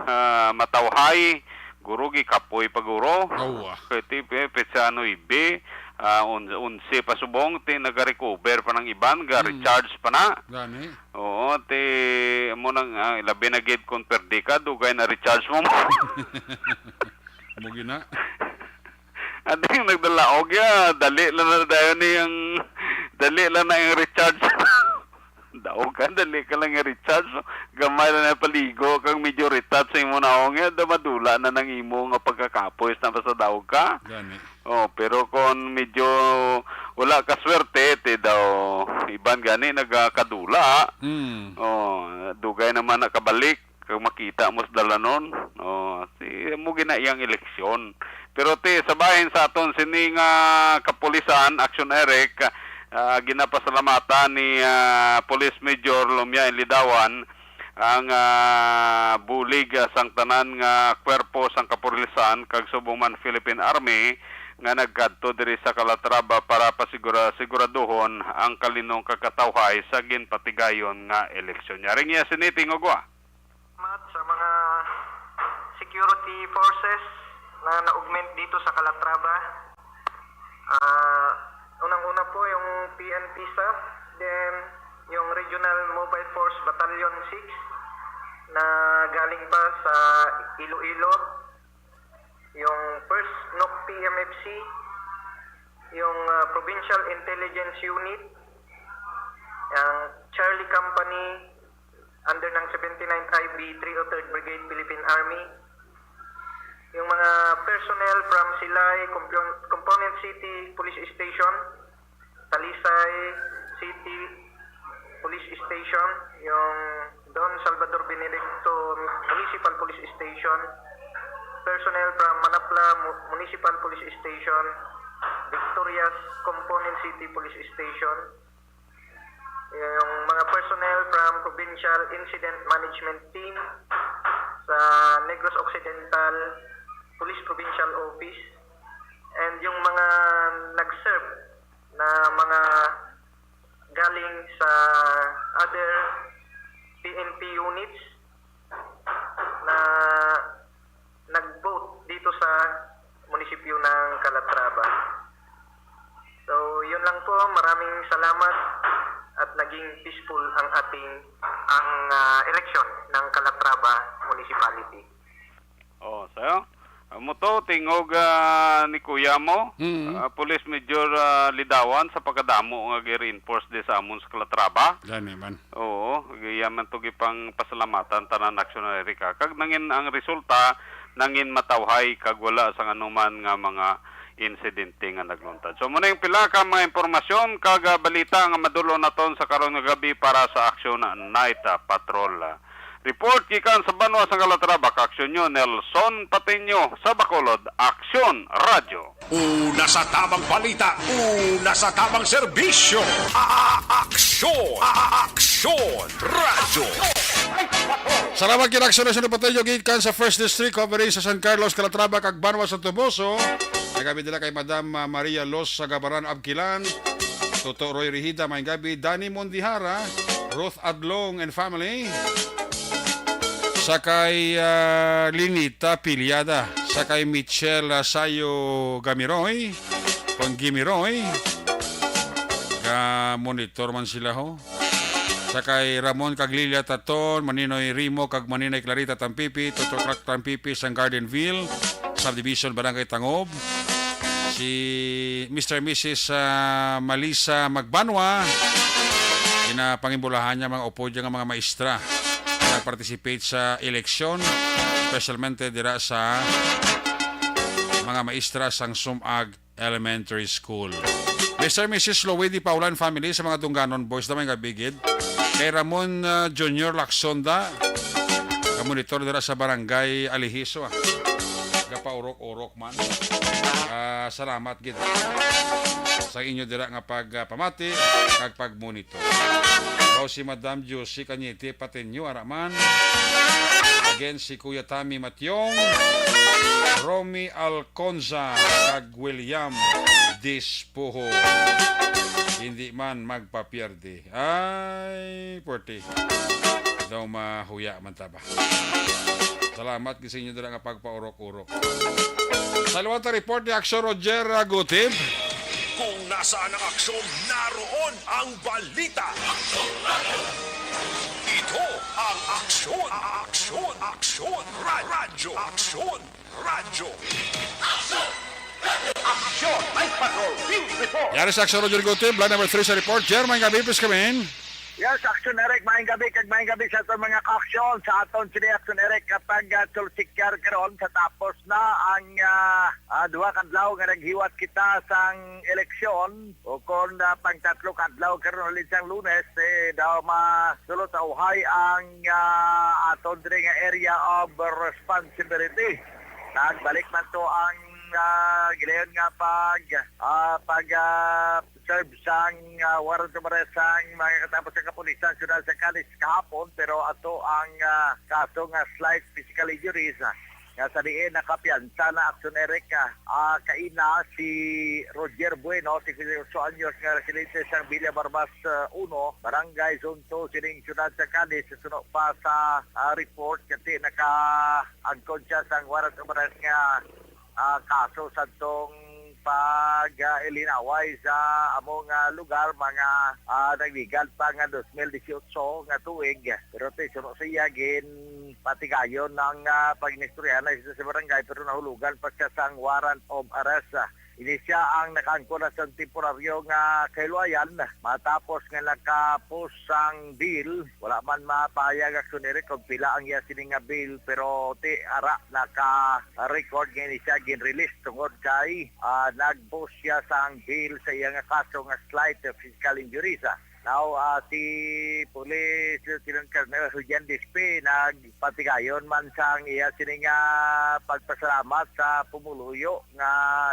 ah, matawhay, guro gikapoy pa guro. Awa. Kay ti pe-, petsa nuebe, ah, on-, onse pa subong, ti nagarecover pa ng iban, Mm. ga-recharge pa na. Gani. Oo, ti, amo nang, ah, labi na gid kung perdi ka, dugay na recharge mo. Mo gina. Ating nagdalaog ya, dali lang na dayon ni ang, dali lang na yung recharge. Daog ka, dali ka lang yung recharge. Gamay lang na paligo kang medyo retouch sa imo naong ya, da madula na nang imo nga pagkakapoy na basta daog ka. Gani. Oh, pero kung medyo wala ka swerte, ti daw iban gani nagakadula. Hmm. Oh, dugay naman nakabalik. Kag makita mo sa dalanon, oh, si, mo gina iyang eleksyon. Pero ti, sa bahin sa aton sini nga kapulisan, Action Erect, ah, ginapasalamatan ni, ah, Police Major Lumia Inlidawan ang, ah, bulig, ah, sang tanan nga kwerpo sang kapulisan kag subong man Philippine Army nga nagkadto diri sa Calatrava para pasigura-, siguraduhon ang kalinong kag katawhay sa ginpatigayon nga eleksyon. Yaring iya sini, tingog wa. Salamat sa mga security forces na na-augment dito sa Calatrava. Ah, unang-una po yung P N P staff, then yung Regional Mobile Force Battalion six na galing pa sa Iloilo, yung First NOC P M F C, yung, ah, Provincial Intelligence Unit, ang Charlie Company, under ng seventy-ninth I B three oh third Brigade Philippine Army, yung mga personnel from Silay Compo-, Component City Police Station, Talisay City Police Station, yung Don Salvador Benedicto Municipal Police Station, personnel from Manapla Mu-, Municipal Police Station, Victorias Component City Police Station, yung mga personnel from Provincial Incident Management Team sa Negros Occidental Police Provincial Office, and yung mga nag-serve na mga galing sa other P N P units na nag-vote dito sa munisipyo ng Calatrava. So, yun lang po. Maraming salamat at naging peaceful ang ating, ang, ah, eleksyon ng Calatrava Municipality. Oh, so, Amo to, tingog, ah, ni kuya mo, Mm. ah, Police Major, ah, Lidawan, sa pagkadamo nga gi-reinforce di sa amon sa Calatrava. Gani man. Oo, iya man to gipang pasalamatan tanan, Aksyon Erica. Kag nangin ang resulta, nangin matawhay kag wala sang anuman nga mga insidente nga nagluntad. So, muna yung pila ka mga impormasyon kag, ah, balita nga madulon naton sa karon nga gabi para sa Aksyon Night, ah, Patrol. Report gikan sa banwa sang Calatrava, ka-aksyon nyo, Nelson Patiño, sa Bacolod, Aksyon Radyo. Una sa tamang balita, una sa tamang serbisyo. A-, a-, aksyon, a-, a-, aksyon, radyo. Salamat kay Aksyon National Patrol gikan sa First District, covering sa San Carlos, Calatrava, kag Banwa sa Toboso. Nagabi nila kay Madam, ah, Maria Los Sagabaran Abkilan, Toto Roy Rihida, maayong gabi, Danny Mondihara, Ruth Adlong and family. Sa kay, ah, Linita Piliada, sa kay Michelle, ah, Sayo Gamiroy, Panggimiroy. Ga monitor man sila, ho. Sa kay Ramon kag Lilia Taton, Maninoy Rimo kag Maninay Clarita Tampipi, Toto Clark Tampipi sang Gardenville Subdivision, Barangay Tangob. Si Mister and Missus, ah, Malisa Magbanwa, ginapangimbulahan niya mga upod niya nga mga maestra nga nag-participate sa eleksyon, especialmente dira sa mga maestra sang Sumag Elementary School. Mister and Missus Louie Di Paula and family sa mga Dungganon Boys, damay nga bigid. Kay Ramon, ah, Junior Laksonda, ka monitor dira sa Barangay Alihiso, ah. Gapaurok-urok man. Ah, salamat gid sa inyo dira nga pagpamati kag pagmonitor. Daw si Madam Josie Cañete Patenyo, ara man. Again, si Kuya Tommy Mationg, Romy Alconza, kag William Dispuho. Hindi man magpapierde. Ay, puwerte. Daw mahuya man ta ba. Salamat gid sa inyo dira nga pagpaurok-urok. Sa liwat report ni Aksyon Roger, ah, Gutib. Kung nasaan ang aksyon, naroon ang balita. Ito ang aksyon, aksyon, aksyon, ra- radyo, aksyon, radyo. Aksyon, Night Patrol, Field Report. Yari sa Aksyon Roger Gutib, line number three sa report. Jer, maayong gabi, please come in. Yes, Action Eric, maayong gabi kag maayong gabi sa aton mga ka-aksyon. Sa aton sini Action Eric, kapag uh, sulsikar karon sa tapos na ang ah, ah, duha ka adlaw nga naghiwat kita sang eleksyon, o kon ah, pang tatlo ka adlaw karon halin sang Lunes, eh, daw masulod sa uhay ang ah, aton diri nga area of responsibility. Nagbalik man to ang ah, gilayon nga pag ah, pag ah, serve sang ah, warrant of arrest sang mga katapos sa kapulisan sa siyudad sa Cadiz kahapon, pero ato ang ah, kaso nga slight physical injuries, ah, nga sa diin nakapiyansa na, Action Eric, ah, ah, kaina si Roger Bueno, singkwenta y ocho anyos, nga residente sa Villa Barbas ah, uno, Barangay Zone two, sining siyudad sa Cadiz, suno pa sa ah, report, kati nakaangkon siya sang warrant of arrest nga ah, kaso sadtong pag-ilinaway sa among ah, lugar, mga ah, nagligad pa nga dos mil dieciocho nga tuig. Pero ti suno sa iya, ginpatigayon ang ah, pag-inistorya na sa barangay, pero nahulugan pa siya sang warrant of arrest. Ini siya ang nakaangkon na sa temporaryo nga kahiluayan matapos nga naka-post sang bail. Wala man mapahayag, Action Eric, kung pila ang iya sini nga bail, pero ti ara naka-record nga ini siya gin-release tungod kay ah, nag-post siya sang bail sa iya nga kaso nga slight physical injuries. Ah. Now, ah, si Police Lieutenant Colonel Julian Dispe nagpatigayon man sang iya sini nga pagpasalamat sa pumuluyo nga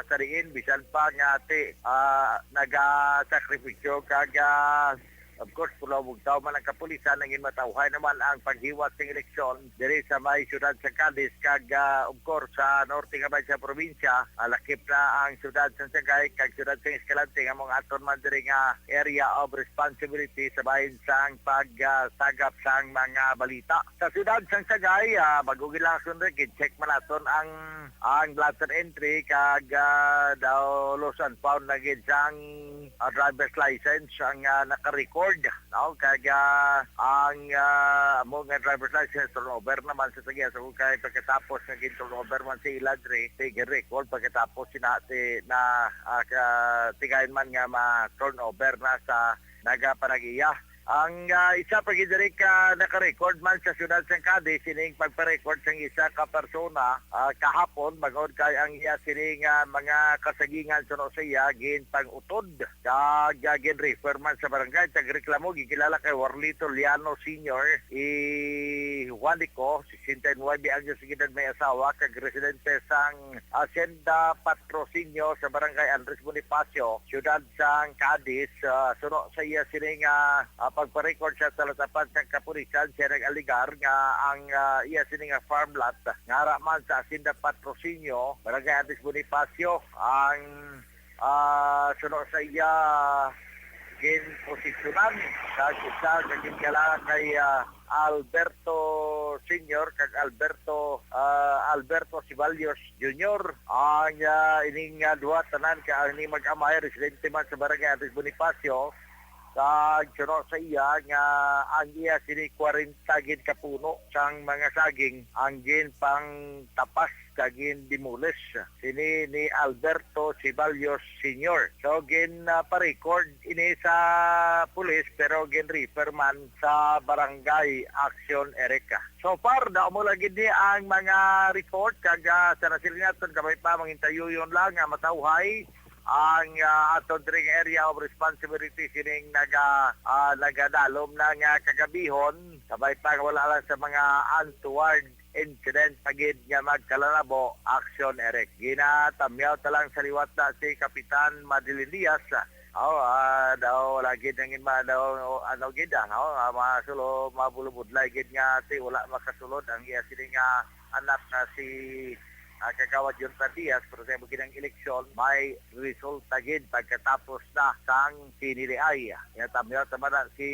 sa diin bisan pa nga ti ah, nagasakripisyo kag ah, of course, pula bugtaw man ang kapulisan, nangin matawhay naman ang paghiwat sing eleksyon diri sa may siyudad sa Cadiz kag ah, of course sa norte nga bahin sa probinsya, ah, lakip na ang siyudad sa Sagay kag siyudad sa Escalante nga mga aton man diri nga area of responsibility sa bahin sang pagsagap sang mga balita. Sa siyudad sang Sagay, ah, bago gilason rin, check man naton ang ang blotter entry kag ah, daw lost and found na gid sang ah, driver's license ang ah, nakarecord. record, no? Kag, ah, ang, ah, amo nga driver's license, turnover naman sa tag-iya. So, kay pagkatapos nga gin-turnover man si Iladre, sige record, pagkatapos sina-, ti-, na, ah, ka-, tigayon man nga ma-turnover na sa nagapanag-iya. Ang, ah, isa pa gid diri ka naka-record man sa siyudad sang Cadiz, sining pagpa-record sang isa ka persona, ah, kahapon, bangod kay ang iya sining, ah, mga kasagingan suno sa iya ginpang-utod kag, ah, gin-refer man sa barangay. Tagreklamo gikilala kay Warlito Liano Senior, i Juanico, sesenta y nuebe anyos ang edad, may asawa, kag residente sang Hacienda Patrocinio sa Barangay Andres Bonifacio, siyudad sang Cadiz. Ah, suno sa iya sini nga, ah, pagpa-record sa talatapan sang kapulisan, siya nag-alegar nga ang, ah, iya sini nga farm lot nga ara man sa Hacienda Patrocinio, Barangay Andres Bonifacio, ang, ah, suno sa iya ginposisyonan kag isa ka ginkilala kay, ah, Alberto Senior kag Alberto, ah, Alberto Ceballos Junior. Ang, ah, ining, ah, duha tanan ka ang ni mag-amay, residente man sa Barangay Andres Bonifacio, kag suno sa iya nga ang iya sini kwarenta gid ka puno sang mga saging ang ginpangtapas kag gin-demolish sini ni Alberto Ceballos Senior. So, gin, ah, pa-record ini sa pulis, pero gin-refer man sa Barangay Action Erica. So far, daw mo lagi ni ang mga report, kag, ah, sa nasiling naton, gamay pa, mangintayuyon lang nga matawhay ang, ah, aton dring area of responsibility sining naga, ah, nagadalom na nga kagabihon, sabay pa wala lang sa mga untoward incident pa gid nga magkalalabo, Action Eric. Ginatamyaw ta lang sa liwat na si Kapitan Madeline Diaz. Aw, ah, daw wala gid nangin ma-, daw, ano gid, ah, no? Ah, masulo, mabulubudlay gid nga ti wala makasulod ang iya sini nga anak nga si, ah, Kagawad Jonathan Diaz, pero sa imo ginang eleksyon, may resulta gid pagkatapos na sang siniliay. Nga tamyaw ta man na si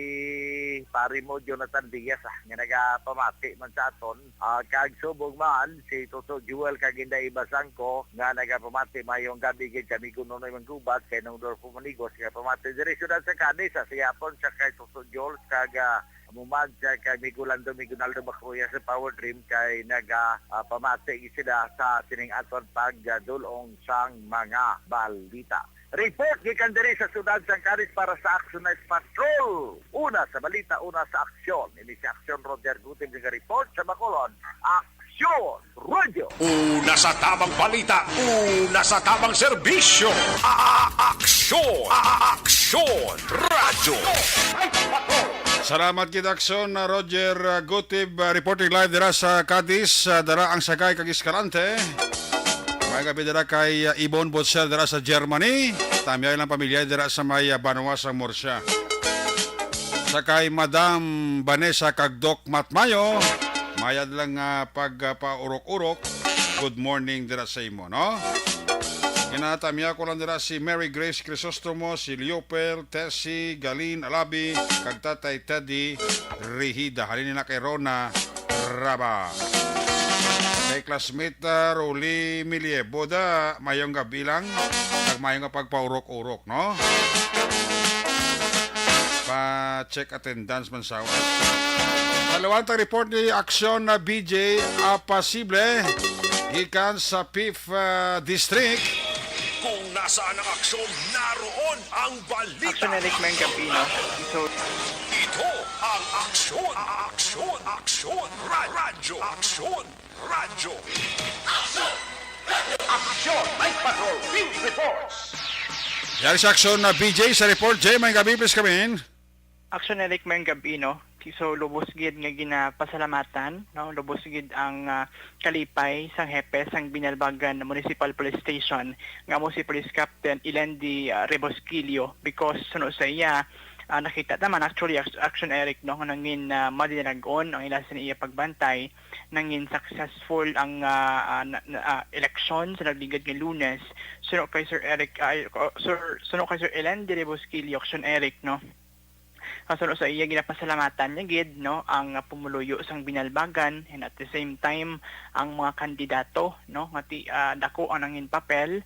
pari mo, Jonathan Diaz, ah, nga nagapamati man sa aton. Ah, kag subong man si Toto Joel kag Inday Iba Sangko nga nagapamati, mayong gabi gid kay amigo Nonoy Manggubat, kay Nong Dorfo Manigos nga pamati diri siyudad sa Cadiz, sa siyapon siya kay Toto Joel kag, ah, amo man siya kay amigo Lando, amigo Naldo Macruya sa Power Dream kay naga, ah, pamati gid sila sa sining aton pagdulong sang mga balita. Report gikan diri sa siyudad sang Cadiz para sa Action Night Patrol. Una sa balita, una sa aksyon. Ini si Aksyon Roger Gutib nga report sa Bacolod. Aksyon Radio. Una sa tamang balita, una sa tamang serbisyo. A-, a-, aksyon, a-, a-, aksyon Radio. Salamat gid, Aksyon, uh, Roger, uh, Gutib, uh, reporting live dira sa Cadiz, uh, dara ang Sagay kag Escalante. May gabi dira kay, uh, Ibon Butzel dira sa Germany. Tamyaw ilang pamilya dira sa may, uh, banwa sang Murcia. Sa kay Madam Vanessa kag Doc Matmayo, mayad lang nga pagpaurok-urok. Good morning dira sa imo, no? Ginatamya ko lang dira si Mary Grace Crisostomo, si Leoper, Tessie, Galin, Alabi, kag Tatay Teddy Rihida. Halin na kay Rona Raba. Kay classmate, ah, Rolly Miliebo da, mayong gabi lang. Kag mayong nga pagpaurok-urok, no? Pa-check attendance man sa. Kalawantang report ni Aksyon na B J Apasible, gikan sa Fifth, ah, District. Kung nasaan ang aksyon, naroon ang balita. Aksyon Eric, may gabi, no? So, ito ang Aksyon, Aksyon, Aksyon, Ra-, Radyo, Aksyon, Radyo. Aksyon, Night Patrol, Field Reports. Yari sa Aksyon na B J sa report. Jay, may gabi, please come in. Aksyon, Eric, may gabi, no? So, lubos gid nga ginapasalamatan, no? Lubos gid ang, ah, kalipay sang hepe sang Binalbagan Municipal Police Station, nga mo si Police Captain Ilendi, ah, Rebosquillo, because suno sa iya, ah, nakita naman actually, Ac-, Action Eric, no, nga nangin, ah, madinagon ang ila sa iya pagbantay, nangin successful ang, ah, ah, na, na, ah, eleksyon sa nagligad nga Lunes. Suno kay Sir Eric, ah, Sir, suno kay Sir Ilendi Rebosquillo, Action Eric, no? Kasuno sa iya, ginapasalamatan niya gid, no, ang, ah, pumuluyo sang Binalbagan, and at the same time ang mga kandidato, no, nga ti-, ah, dako ang nangin papel,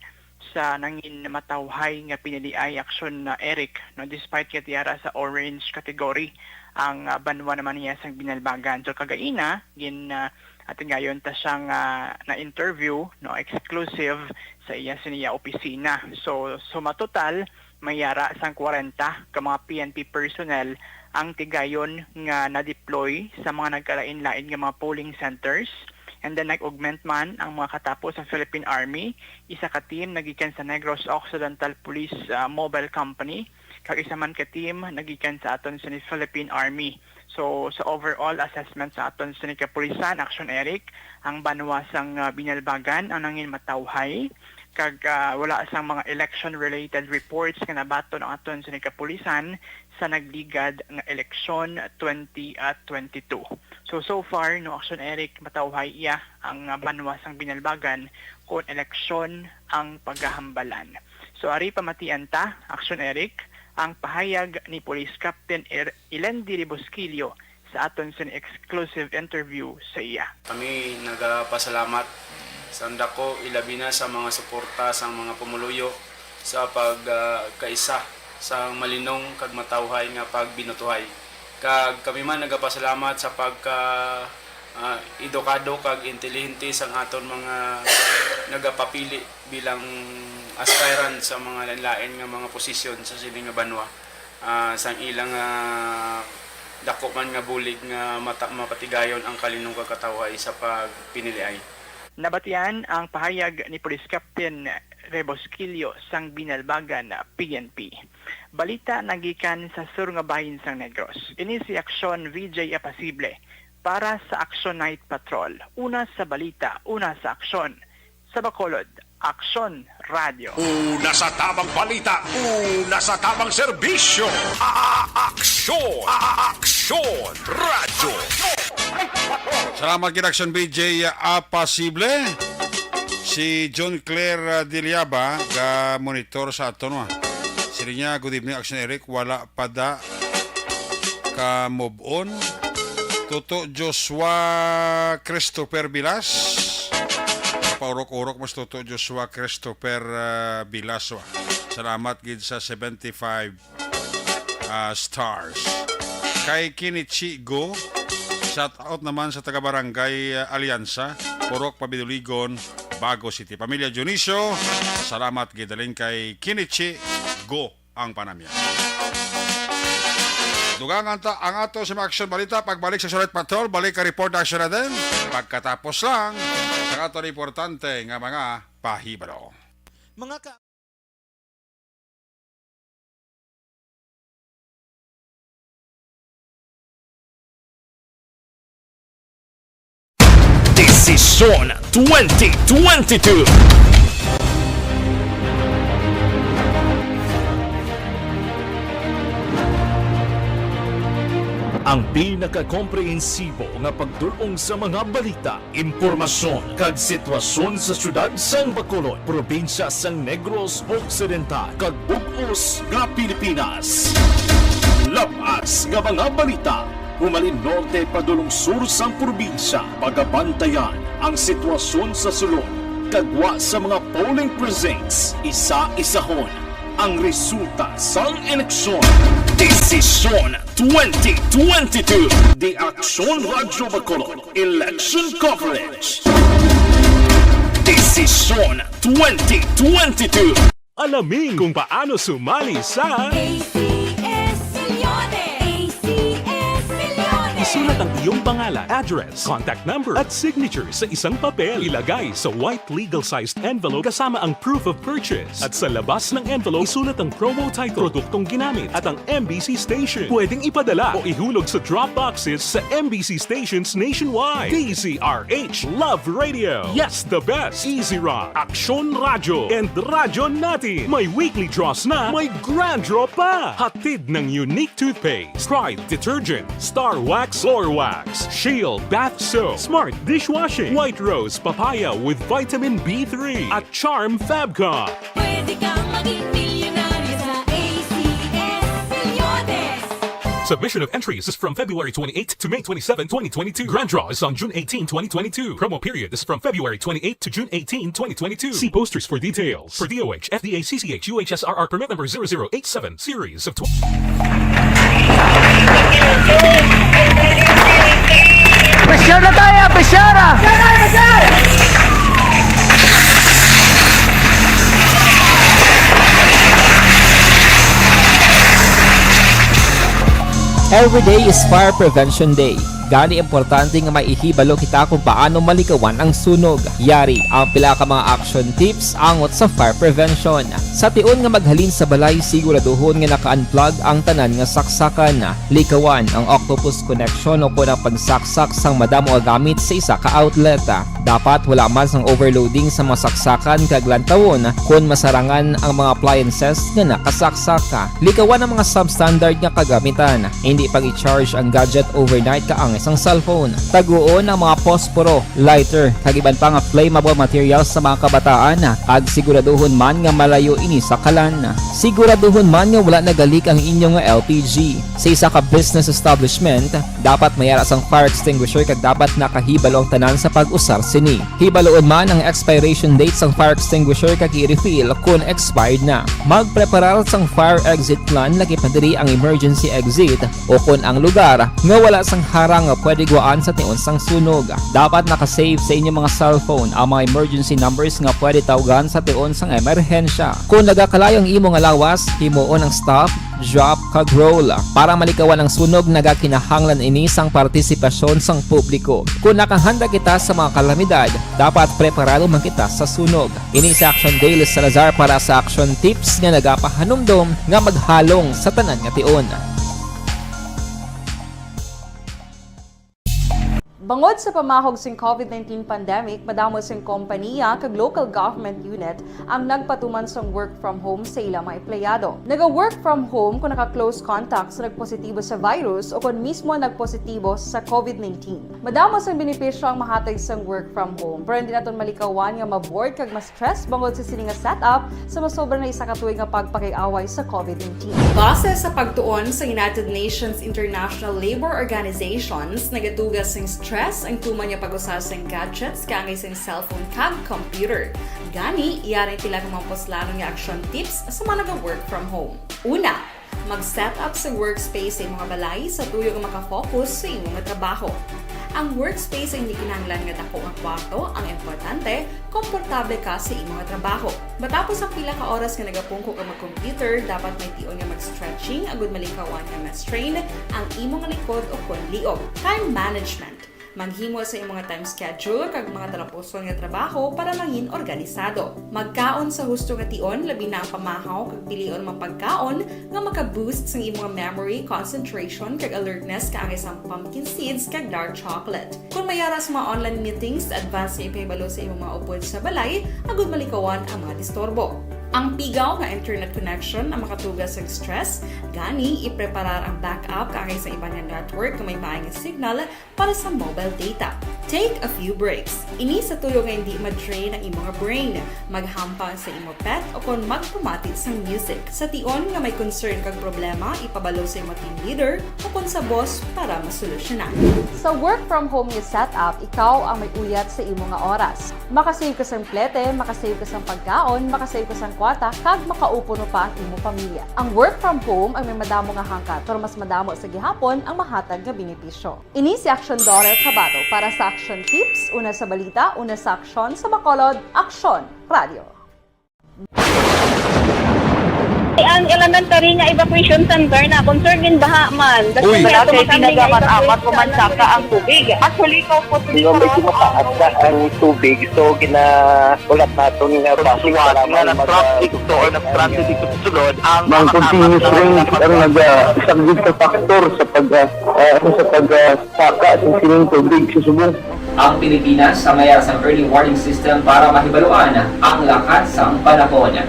sa nangin matawhay nga piniliay, Aksyon, ah, Eric, no, despite nga ti ara sa orange category ang, ah, banwa naman niya sang Binalbagan. So, kagaina, gin, ah, atigayon ta siya nga na-interview, no, exclusive sa iya siniya opisina. So, suma total, may yara sang kwarenta ka mga P N P personnel ang tigayon nga na-deploy sa mga nagkalain-lain nga mga polling centers. And then, nag-augment man ang mga katapo sa Philippine Army. Isa ka team nagikan sa Negros Occidental Police, ah, Mobile Company, kag isa man ka team nagikan sa aton sini Philippine Army. So, sa overall assessment sa aton sini kapulisan, Aksyon Eric, ang banwa sang, ah, Binalbagan ang nangin matawhay, kag, ah, wala sang mga election-related reports nga nabaton ang aton sini kapulisan sa nagligad nga eleksyon twenty twenty-two. So, so far, no, Aksyon Eric, matawhay iya ang, ah, banwa sang Binalbagan kon eleksyon ang paghahambalan. So, ari pamatian ta, Aksyon Eric, ang pahayag ni Police Captain Er-, Ilendi Rebosquillo sa aton sin exclusive interview sa iya. Kami nagapasalamat sa dako, ilabi na sa mga suporta sang mga pumuluyo sa pag, ah, kaisa sa malinong kag matawhay nga pagbinutuhay. Kag kami man nagapasalamat sa pagka, ah, edukado kag intelihente sang aton mga nagapapili bilang aspirant sa mga lain-lain nga mga posisyon sa sini nga banwa, ah, sang ilang, ah, dako man nga bulig nga mata-, mapatigayon ang kalinong kag katawhay sa pagpiniliay. Nabatian ang pahayag ni Police Captain Rebosquillo sang Binalbagan P N P. Balita nagikan sa sur nga bahin sang Negros. Ini si Aksyon V J Apasible para sa Aksyon Night Patrol. Una sa balita, una sa aksyon. Sa Bacolod, Aksyon Radyo. Una sa tamang balita, una sa tamang serbisyo. A-, a-, aksyon, a-, a-, aksyon, radyo. Salamat gid, Aksyon V J Apasible. Si John Claire, ah, Diliaba, ga monitor sa aton, wa. Sila niya, "Good evening, Aksyon Eric. Wala pa da ka move on." Toto Joshua Christopher Vilas. Paurok-urok mas Toto Joshua Christopher, ah, Vilas, wa. Salamat gid sa seventy-five, ah, stars. Kay Kinichi Go, shout out naman sa taga Barangay, ah, Alianza, Purok Pabiduligon, Bago City. Pamilya Dionisio, salamat gid halin kay Kinichi Go ang panamya. Dugangan ta ang ato sa mga aksyon balita. Pagbalik sa Sulit Patrol, balik ka report action natin. Pagkatapos lang sa ato importante nga mga pahibalo. Mga ka- Desisyon twenty twenty-two. Ang pinakakomprehensibo nga pagdul-ong sa mga balita, impormasyon, kag sitwasyon sa siyudad sang Bacolod, probinsya sang Negros Occidental, kag bug-os nga Pilipinas. Lab-as nga mga balita, humalin norte padulong sur sang probinsya, pagabantayan ang sitwasyon sa sulod, kag gwa sa mga polling precincts, isa-isahon ang resulta sang eleksyon. Desisyon twenty twenty-two. The Aksyon Radyo Bacolod Election Coverage. Desisyon twenty twenty-two. Alamin kung paano sumali sa A C S Milyones! A C S Milyones! Isulat ang iyong pangalan, address, contact number, at signature sa isang papel. Ilagay sa white legal-sized envelope kasama ang proof of purchase. At sa labas ng envelope, isulat ang promo title, produktong ginamit, at ang M B C station. Pwedeng ipadala o ihulog sa drop boxes sa M B C stations nationwide. D Z R H Love Radio. Yes, the best. Easy Rock, Aksyon Radyo, and Radyo Natin. May weekly draws na, may grand draw pa. Hatid ng Unique Toothpaste, Pride Detergent, Star Wax Floor Wax, Shield Bath Soap, Smart Dishwashing, White Rose Papaya with Vitamin B three, at Charm Fabcon. Pwede kang maging milyonaryo sa A C S Milyones. Submission of entries is from February twenty-eighth to May twenty-seven, twenty twenty-two. Grand draw is on June eighteen, twenty twenty-two. Promo period is from February twenty-eighth to June eighteen, twenty twenty-two. See posters for details. For D O H, F D A, C C H, U H S R R permit number zero zero eight seven, series of tw- Pressure na tayo, pressure! Every day is Fire Prevention Day. Gani, importante nga may ihibalo kita kung paano malikawan ang sunog. Yari ang pila ka mga action tips angot sa fire prevention. Sa tion nga maghalin sa balay, siguraduhon nga naka-unplug ang tanan nga saksakan. Likawan ang octopus connection o kon ang pagsaksak sang madamo nga gamit sa isa ka outlet. Dapat wala man sang overloading sa mga saksakan kag lantawon kon masarangan ang mga appliances nga nakasaksak. Likawan ang mga substandard nga kagamitan. Hindi pag-i-charge ang gadget overnight kaangay sang cellphone. Taguon ang mga posporo, lighter, kag iban pa nga flammable materials sa mga kabataan, kag siguraduhon man nga malayo ini sa kalan. Siguraduhon man nga wala nagalik ang inyo nga L P G. Sa isa ka business establishment, dapat may ara sang fire extinguisher kag dapat nakahibalo ang tanan sa pag-usar sini. Hibaluon man ang expiration date sang fire extinguisher kag i-refill kon expired na. Magpreparar sang fire exit plan, lakip na diri ang emergency exit o kon ang lugar nga wala sang harang nga pwede gwaan sa tion sang sunog. Dapat naka-save sa inyo mga cellphone ang mga emergency numbers nga pwede tawgan sa tion sang emerhensya. Kon nagakalayo ang imo nga lawas, himuon ang stop, drop, kag roll. Para malikawan ang sunog, nagakinahanglan ini sang partisipasyon sang publiko. Kon nakahanda kita sa mga kalamidad, dapat preparado man kita sa sunog. Ini si Action Daily Salazar para sa Action Tips nga nagapahanumdom nga maghalong sa tanan nga tion. Bangod sa pamahog sing COVID nineteen pandemic, madamo sing kompaniya kag local government unit ang nagpatuman sang work from home sa ila mga empleyado. Naga-work from home kung naka-close contact sa nagpositibo sa virus o kon mismo nagpositibo sa COVID nineteen. Madamo sang benepisyo ang mahatag sang work from home, pero hindi naton malikawan nga ma-bored kag ma-stress bangod sa sini nga setup sa masobra na isa ka tuig nga pagpakig-away sa COVID nineteen. Base sa pagtuon sa United Nations International Labor Organizations, nagatuga sing stress ang tuman nga pag-usa sing gadgets kaangay sing cellphone kag computer. Gani, yari ang pila ka mga puslanon nga action tips sa mga naga-work from home. Una, mag-set up sa workspace sa imong balay sa tuyo nga makafocus sa imong trabaho. Ang workspace ay hindi kinahanglan nga dako nga kwarto, ang importante, komportable ka sa imong trabaho. Matapos ang pila ka oras nga nagapungko ka mag-computer, dapat may tion nga mag-stretching agud malikawan nga ma-strain ang imong likod o kon liog. Time management. Maghimo sa imong time schedule kag mga talapuson nga trabaho para mangin organisado. Magkaon sa husto nga tion, labi na ang pamahaw kag pilion mga pagkaon nga maka-boost sang imong memory, concentration, kag alertness kaangay sang pumpkin seeds kag dark chocolate. Kon may ara sa mga online meetings, advance nga ipahibalo sa imong mga upod sa balay agud malikawan ang mga disturbo. Ang pigaw nga internet connection ang makatuga sang stress, gani ipreparar ang backup kaangay sa iban nga network nga may maayo nga signal para sa mobile data. Take a few breaks. Ini sa tuyo nga hindi ma-drain ang imo nga brain. Maghampang sa imo pet o kon magpamati sang music. Sa tion nga may concern kag problema, ipabalo sa imo team leader o kon sa boss para masolusyonan. Sa work from home nga setup, ikaw ang may uyat sa imo nga oras. Makasave ka sang plete, makasave ka sang pagkaon, makasave ka sang kwarta, kag makaupuno pa ang imo pamilya. Ang work from home ang may madamo nga hangkat, pero mas madamo sa gihapon ang mahatag nga benepisyo. Ini si Action Daughter Kabato para sa Action Tips, una sa balita, una sa aksyon, sa Bacolod, Aksyon Radio. Ang elementary nga evacuation center na concern in baha man. Uy. Wala kay pinagamat-amat, pumansaka ang tubig. Actually, ikaw po, hindi ko mataas na ang tubig. So, gina-, ulat naton nga base nga nag-traffic to or nag-transit ito sulod ang mga continuous rain ang nag-, ah, isa gid sa factor sa pag, ah, ah, ano, sa pag, ah, saka sa sining tubig sa subong. Ang Pilipinas ang may ara sang early warning system para mahibaluan ang lakat sang panahon.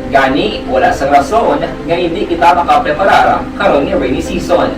Gani, wala sang rason nga hindi kita makapreparar karon nga rainy season.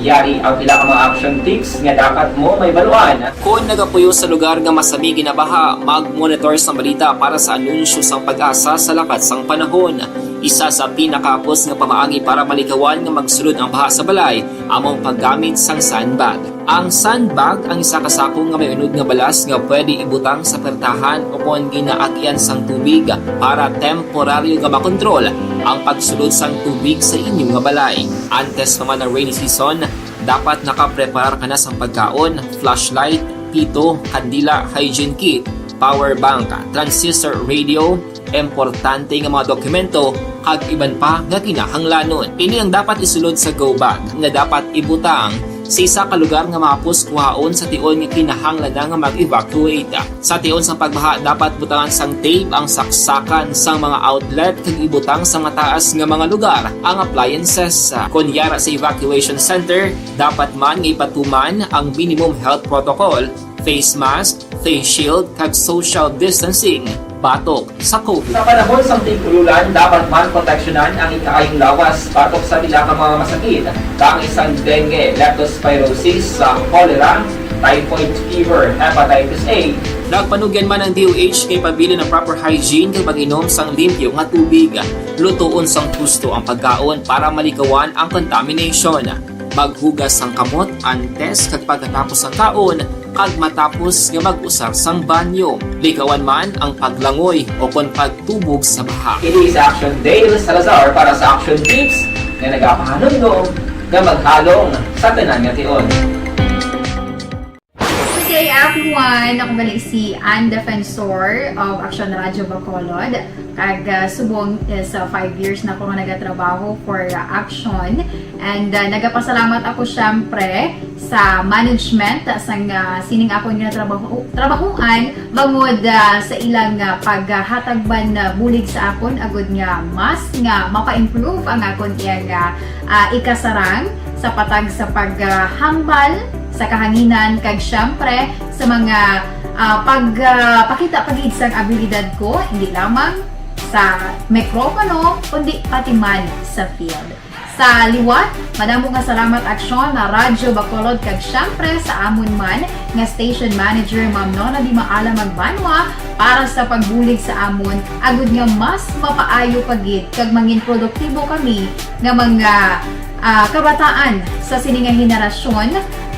Yari ang pila ka mga action tips nga dapat mo mahibaluan. Kon nagapuyo sa lugar nga masami ginabaha, mag-monitor sang balita para sa anunsyo sang PAGASA sa lakat sang panahon. Isa sa pinakahapos nga pamaagi para malikawan nga magsulod ang baha sa balay amo ang paggamit sang sandbag. Ang sandbag ang isa ka sako nga may unod nga balas nga pwede ibutang sa pertahan o kon ginaagyan sang tubig para temporaryo nga makontrol ang pagsulod sang tubig sa inyo nga balay. Antes pa man ang rainy season, dapat nakapreparar ka na sang pagkaon, flashlight, pito, kandila, hygiene kit, power bank, transistor radio, importante nga mga dokumento, kag iban pa nga kinahanglanon. Ini ang dapat isulod sa go bag nga dapat ibutang sa isa ka lugar nga mahapos kuhaon sa tion nga kinahanglan na nga mag-evacuate. Sa tion sang pagbaha, dapat butangan sang tape ang saksakan sang mga outlet kag ibutang sa mataas nga mga lugar ang appliances. Kon yara sa evacuation center, dapat man nga ipatuman ang minimum health protocol, face mask, face shield, kag social distancing batok sa COVID. Sa panahon sang tig-ululan, dapat man proteksyonan ang ikaayong lawas batok sa pila ka mga masakit, kaangay sang dengue, leptospirosis, sa cholera, typhoid fever, hepatitis A. Nagpanugyan man ang D O H nga ipabilin ang proper hygiene kag pag-inom sang limpyo nga tubig. Lutoon sang husto ang pagkaon para malikawan ang contamination. Maghugas sang kamot antes kag pagkatapos sang kaon kag matapos nga mag-usar sang banyo. Likawan man ang paglangoy o kon pagtubog sa baha. Ini si Action Dale Salazar para sa Action Tips nga nagapahanumdom nga maghalong sa tanan nga tion. Good day, everyone! Ako gali si Ann Defensor of Action Radio Bacolod. Kag, ah, subong is, ah, five years na ako nga nagatrabaho for, ah, Action. And, ah, nagapasalamat ako, syempre, sa management, ah, sang, ah, sining akon nga trabaho, trabahuan, bangod, ah, sa ilang, ah, paghatag man, ah, bulig sa akon, agud nga mas nga mapa-improve ang akon iyang, ah, ah, ikasarang sa patag sa paghambal sa kahanginan, kag, syempre, sa mga, ah, pag, ah, pakita pa gid sang abilidad ko, hindi lamang sa mikropono, kundi pati man sa field. Sa liwat, madamo nga salamat, Aksyon, na Radyo Bacolod, kag, syempre, sa amon man nga station manager, Ma'am Nona Di Maala Magbanwa, para sa pagbulig sa amon, agud nga mas mapaayo pa gid kag mangin produktibo kami nga mga, ah, kabataan sa sini nga henerasyon.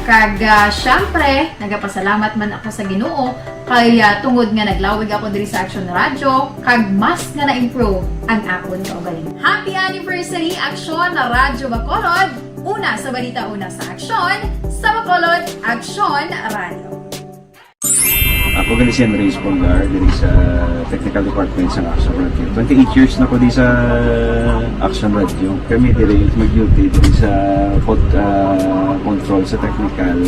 Kag, ah, syempre, nagapasalamat man ako sa Ginoo kay, ah, tungod nga naglawig ako diri sa Action Radio, kag mas nga na-improve ang akon kaugalingon. Happy anniversary, Action Radyo Bacolod! Una sa balita, una sa aksyon, sa Bacolod, Action Radio. Ako gali si Henry Espolgar, diri sa technical department sa Action Radio. Twenty-eight years na ko di sa Action Radio. Kami diri mag-duty diri sa pod-, ah, control sa technical.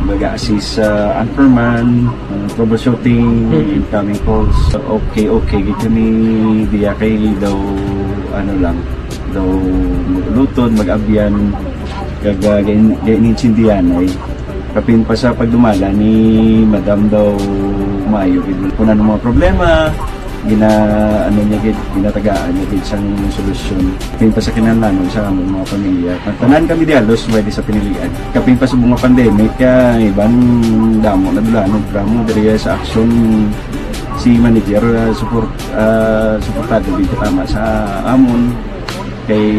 Baga assist sa anchorman, ah, troubleshooting, Mhm. incoming calls. Okay, okay, gid kami diya kay daw, ano lang, daw mag-ulutod, mag-abyan, kag, ah, gain-, gainintindihan ay. Kapin pa sa pagdumala ni Madam daw maayo gid. Kung ano mga problema, gina-, ano niya gid, ginatagaan niya gid sang solusyon. Kapin pa sa kinahanglanon sa among mga pamilya. Tanan kami di halos pwede sa pinilian. Kapin pa sa mga pandemic, ah, iban damo na dulanon drama diri sa Action si manager, ah, support, ah, suportado gid tama sa amon. Kay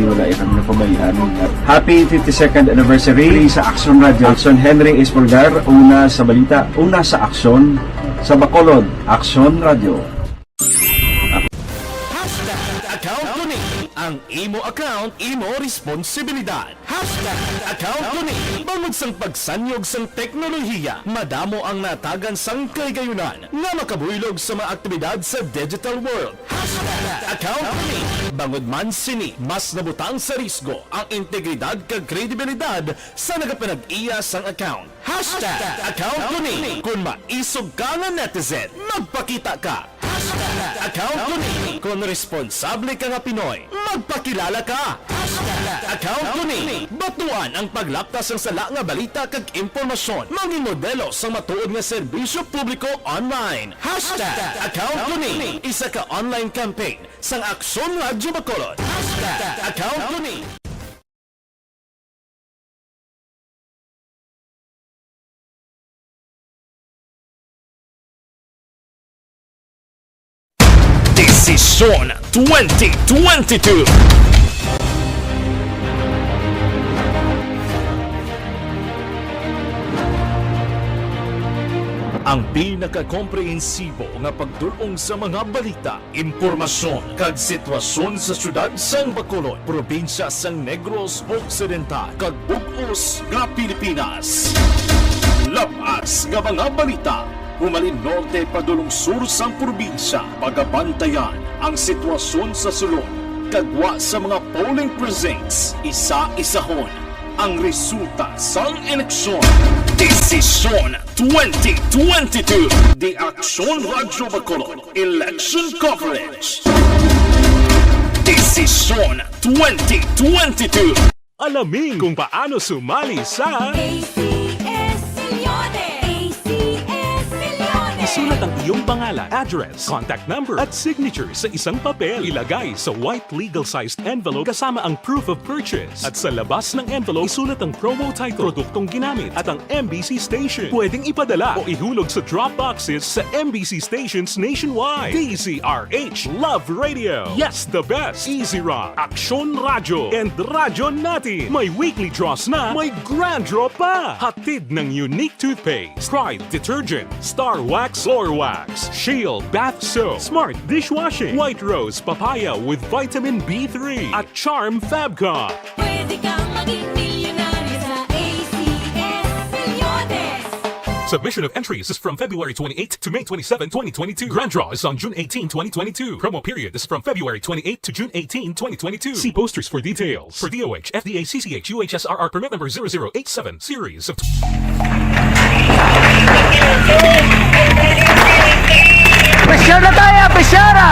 wala ya kami napabayaan. Happy fifty-second anniversary sa Action Radio. Action Henry Espolgar, una sa balita, una sa aksyon, sa Bacolod, Action Radio. Hashtag account ko ni. Ang imo account, imo responsibilidad. Hashtag account ko ni. Bangod sang pagsanyog sang teknolohiya, madamo ang natagan sang kahigayunan nga makabuylog sa mga aktibidad sa digital world. Hashtag account ko ni. Bangod man sini, mas nabutang sa risgo ang integridad kag kredibilidad sa nagapanag-iya sang account. Hashtag account ko ni. Kon maisog ka nga netizen, magpakita ka. Hashtag account ko ni. Kon responsable ka nga Pinoy, magpakilala ka. Hashtag account ko ni. Batuan ang paglaptas sang sala nga balita kag impormasyon. Mangin modelo sang matuod nga serbisyo publiko online. Hashtag account ko ni. Isa ka online campaign sang Aksyon Radyo Bacolod. Hashtag account ko ni. Son twenty twenty-two. Ang pinakakomprehensibo nga pagdul-ong sa mga balita, impormasyon, kag sitwasyon sa siyudad sang Bacolod, probinsya sang Negros Occidental, kag bug-os nga Pilipinas. Labas nga mga balita, humalin norte padulong sur sang probinsya, pagabantayan ang sitwasyon sa sulod, kag gwa sa mga polling precincts, isa-isahon ang resulta sang eleksyon. Desisyon twenty twenty-two, The Aksyon Radyo Bacolod Election Coverage. Desisyon twenty twenty-two. Alamin kung paano sumali sa A C S Millones! A C S Millones! Isulat ang iyong pangalan, address, contact number, at signature sa isang papel. Ilagay sa white legal-sized envelope kasama ang proof of purchase. At sa labas ng envelope, isulat ang promo title, produktong ginamit, at ang M B C station. Pwedeng ipadala o ihulog sa drop boxes sa M B C stations nationwide. D Z R H Love Radio. Yes, the best. Easy Rock, Aksyon Radyo, and Radyo Natin. May weekly draws na, may grand draw pa. Hatid ng Unique Toothpaste, Pride Detergent, Star Wax Floor Wax, Shield Bath Soap, Smart Dishwashing, White Rose Papaya with Vitamin B three, at Charm Fabcon. Pwede kang maging milyonaryo sa A C S Millones. Submission of entries is from February twenty-eighth to May twenty-seven, twenty twenty-two. Grand draw is on June eighteen, twenty twenty-two. Promo period is from February twenty-eighth to June eighteen, twenty twenty-two. See posters for details. For D O H, F D A, C C H, U H S R R permit number zero zero eight seven, series of Pressure na tayo, pressure na!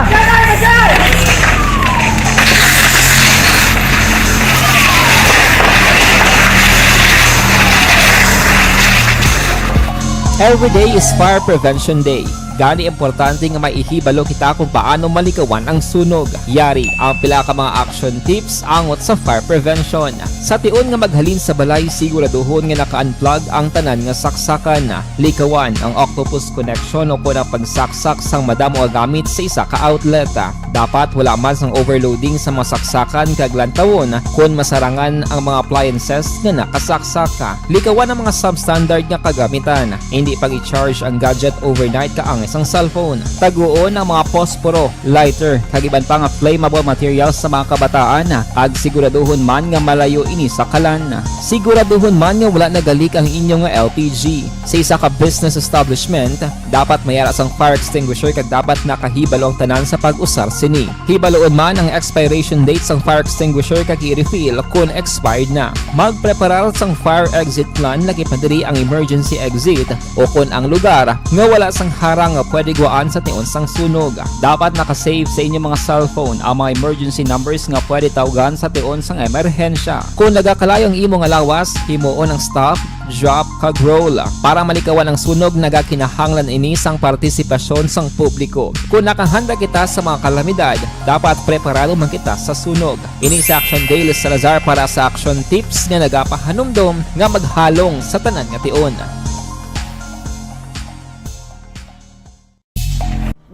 Every day is Fire Prevention Day. Gani, importante nga may ihibalo kita kung paano malikawan ang sunog. Yari ang pila ka mga action tips angot sa fire prevention. Sa tion nga maghalin sa balay, siguraduhon nga naka-unplug ang tanan nga saksakan. Likawan ang octopus connection o kon ang pagsaksak sang madamo nga gamit sa isa ka outlet. Dapat wala man sang overloading sa mga saksakan kag lantawon kon masarangan ang mga appliances nga nakasaksak. Likawan ang mga substandard nga kagamitan. Indi pag-i-charge ang gadget overnight kaangay sang cellphone. Taguon ang mga posporo, lighter, kag iban pa nga flammable materials sa mga kabataan, kag siguraduhon man nga malayo ini sa kalan. Siguraduhon man nga wala nagalik ang inyo nga L P G. Sa isa ka business establishment, dapat may ara sang fire extinguisher kag dapat nakahibalo ang tanan sa pag-usar sini. Hibaluon man ang expiration date sang fire extinguisher kag i-refill kon expired na. Magpreparar sang fire exit plan, lagi pa diri ang emergency exit o kon ang lugar nga wala sang harang nga pwede gwaan sa tion sang sunog. Dapat naka-save sa inyo mga cellphone ang mga emergency numbers nga pwede tawgan sa tion sang emerhensya. Kon nagakalayo ang imo nga lawas, himuon ang stop, drop, kag roll. Para malikawan ang sunog, nagakinahanglan ini sang partisipasyon sang publiko. Kon nakahanda kita sa mga kalamidad, dapat preparado man kita sa sunog. Ini si Action Dale Salazar para sa Action Tips nga nagapahanumdom nga maghalong sa tanan nga tion.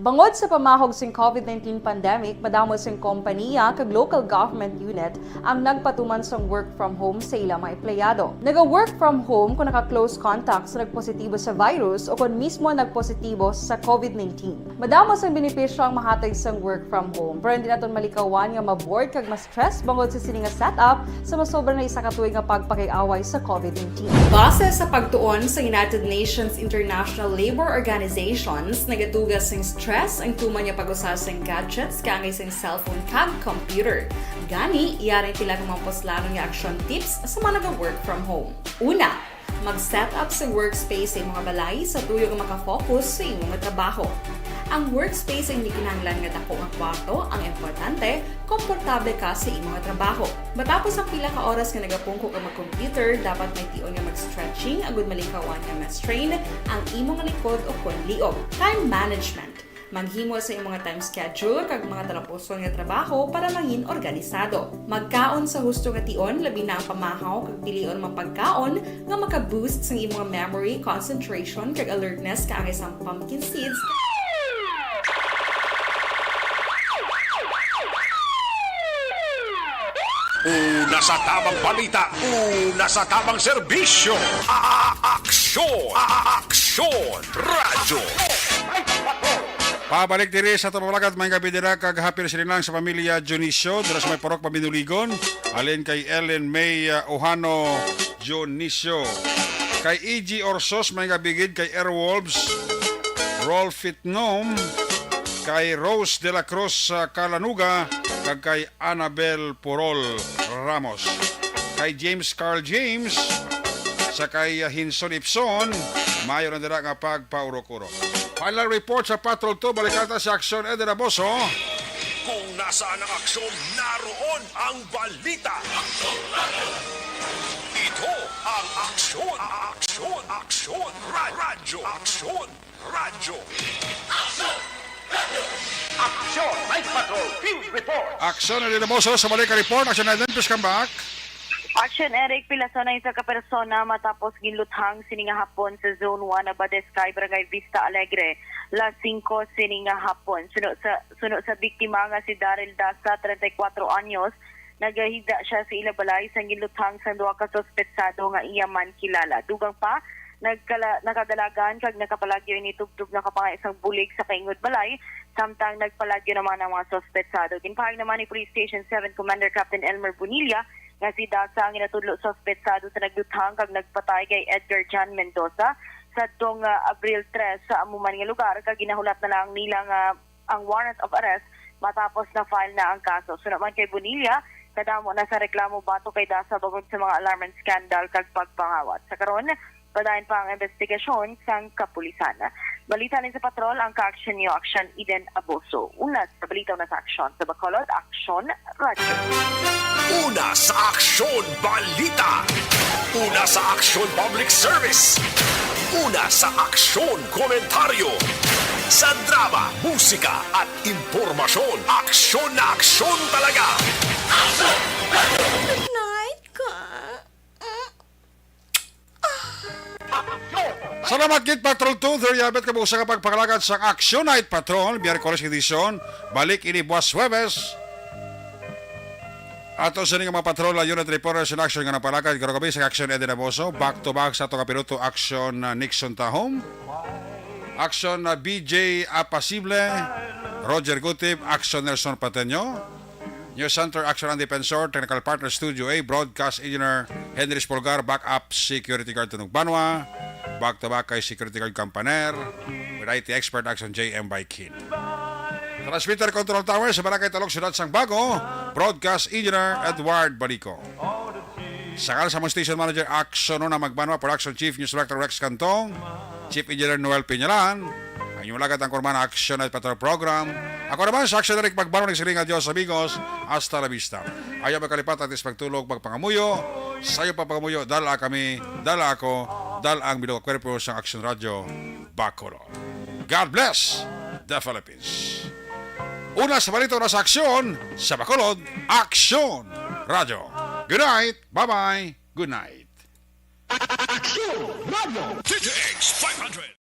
Bangod sa pamahog sing COVID nineteen pandemic, madamo sing kompaniya kag local government unit ang nagpatuman sang work from home sa ila mga empleyado. Naga-work from home kon naka-close contact sa nagpositibo sa virus o kon mismo nagpositibo sa COVID nineteen. Madamo sang benepisyo ang mahatag sang work from home, pero hindi naton malikawan nga ma-bored kag ma-stress bangod sa sini nga setup sa masobra na isa ka tuig nga pagpakig-away sa COVID nineteen. Base sa pagtuon sa United Nations International Labor Organizations, nagatuga sing stress ang tuman nga pag-usa sing gadgets kaangay sing cellphone kag computer. Gani, yari ang pila ka mga puslanon nga action tips sa mga naga-work from home. Una, mag-set up sa workspace sa imong balay sa tuyo nga maka-focus sa imong trabaho. Ang workspace ay hindi kinahanglan nga dako nga kwarto, ang importante, komportable ka sa imong trabaho. Matapos ang pila ka oras nga nagapungko ka mag-computer, dapat may tion nga mag-stretching agud malikawan nga ma-strain ang imong likod o kon liog. Time management. Maghimo sa imong time schedule kag mga talapuson nga trabaho para mangin organisado. Magkaon sa husto nga tion, labi na ang pamahaw kag pilion mga pagkaon nga maka-boost sang imong memory, concentration, kag alertness kaangay sang pumpkin seeds. Una sa tamang balita, una sa tamang serbisyo. A-, a-, aksyon, a-, a-, aksyon, radyo. Pabalik diri sa Tumalagat, may gabi dira kag happy silinang sa pamilya Dionisio, dira sa may Purok Mabinuligon, halin kay Ellen May, uh, Ohano Dionisio, kay E G Orsos, may gabi gid kay Airwolves, Rolf Fitnom, kay Rose de la Cruz, uh, Calanuga, kag kay Annabel Purol Ramos, kay James Carl James, sa kay, uh, Hinson Ipson, maayo na dira nga pagpaurok-urok. Final report sa Patrol two, balikan ta si Aksyon Eden Aboso. Kung nasaan ang aksyon, naroon ang balita. Ito ang aksyon, aksyon, aksyon, ra-, radyo, aksyon, radyo. Action Night Patrol Field Report. Aksyon Eden Aboso sa balik report. Aksyon Eden, please come back. Action Eric, pilason ang isa ka persona matapos ginluthang sini nga hapon sa Zone one, Abades Sky, Barangay Vista Alegre, las singko sini nga hapon. Suno sa, suno sa biktima nga si Daryl Dasa, treinta y cuatro anyos, nagahigda siya sa ila balay sang ginluthang sang duha ka suspetsado nga iya man kilala. Dugang pa, nagkala-, nakadalagan kag nakapalagyo ini tubtob nakapangay sang bulig sa kaingod balay, samtang nagpalagyo naman ang mga suspetsado. Ginpahayag naman ni Police Station seven Commander Captain Elmer Bonilla nga si Dasa ang ginatudlo suspetsado sa nagluthang kag nagpatay kay Edgar John Mendoza sadtong, ah, Abril tres sa amo man nga lugar, kag ginahulat na lang nila nga ang warrant of arrest matapos na-file na ang kaso. Suno man kay Bonilla, kadamo na sa reklamo batok kay Dasa bangod sa mga alarm and scandal kag pagpangawat. Sa karon, padayon pa ang investigasyon sang kapulisan. Balita halin sa Patrol, ang ka-action niyo, Action Eden Aboso. Una sa balita, una sa aksyon. Sa Bacolod, Aksyon Radyo. Una sa aksyon, balita. Una sa aksyon, public service. Una sa aksyon, komentaryo. Sa drama, musika, at impormasyon, aksyon na aksyon talaga. Good night, ka. Salamat gid, Patrol two. There you have it, kabusa nga pagpangalagad sang Action Night Patrol, Miyerkules edisyon. Balik ini buwas Huwebes. Ato sini nga mga patrol, unit reporters in action nga napalakad karong gabi sa Action Eddie Naboso. Back to back sa ato kapiloto, Action, uh, Nixon Tahom. Action, uh, B J Apasible, Roger Gutib, Action Nelson Pateño. News Center, Action Andy Pensor, Technical Partner, Studio A, Broadcast Engineer, Henry Spolgar, Backup Security Guard, Tunog Banwa, back to back kay Security Guard Campaner, with I T Expert, Action J M Baikin. Transmitter Control Tower sa Barangay Talog, Siyudad sang Bago, Broadcast Engineer, Edward Balico. Sa ngalan sa among Station Manager, Action Nona Magbanwa, Production Chief, News Director, Rex Cantong, Chief Engineer Noel Piñalan, ang inyong lagad ang kurman, Action Night Patrol Program. Ako naman, sa Action Eric Magbanwa, nagsiring, "Adios, amigos. Hasta la vista." Ayaw magkalipat, atis pagtulog, magpangamuyo. Sayo pa pangamuyo, dala kami, dala ako, dala ang bilog kwerpo sa Action Radio, Bacolod. God bless the Philippines. Una sa balita, una sa aksyon, sa Bacolod, Action Radio. Good night, bye-bye, good night. Action Radio. T T X five hundred.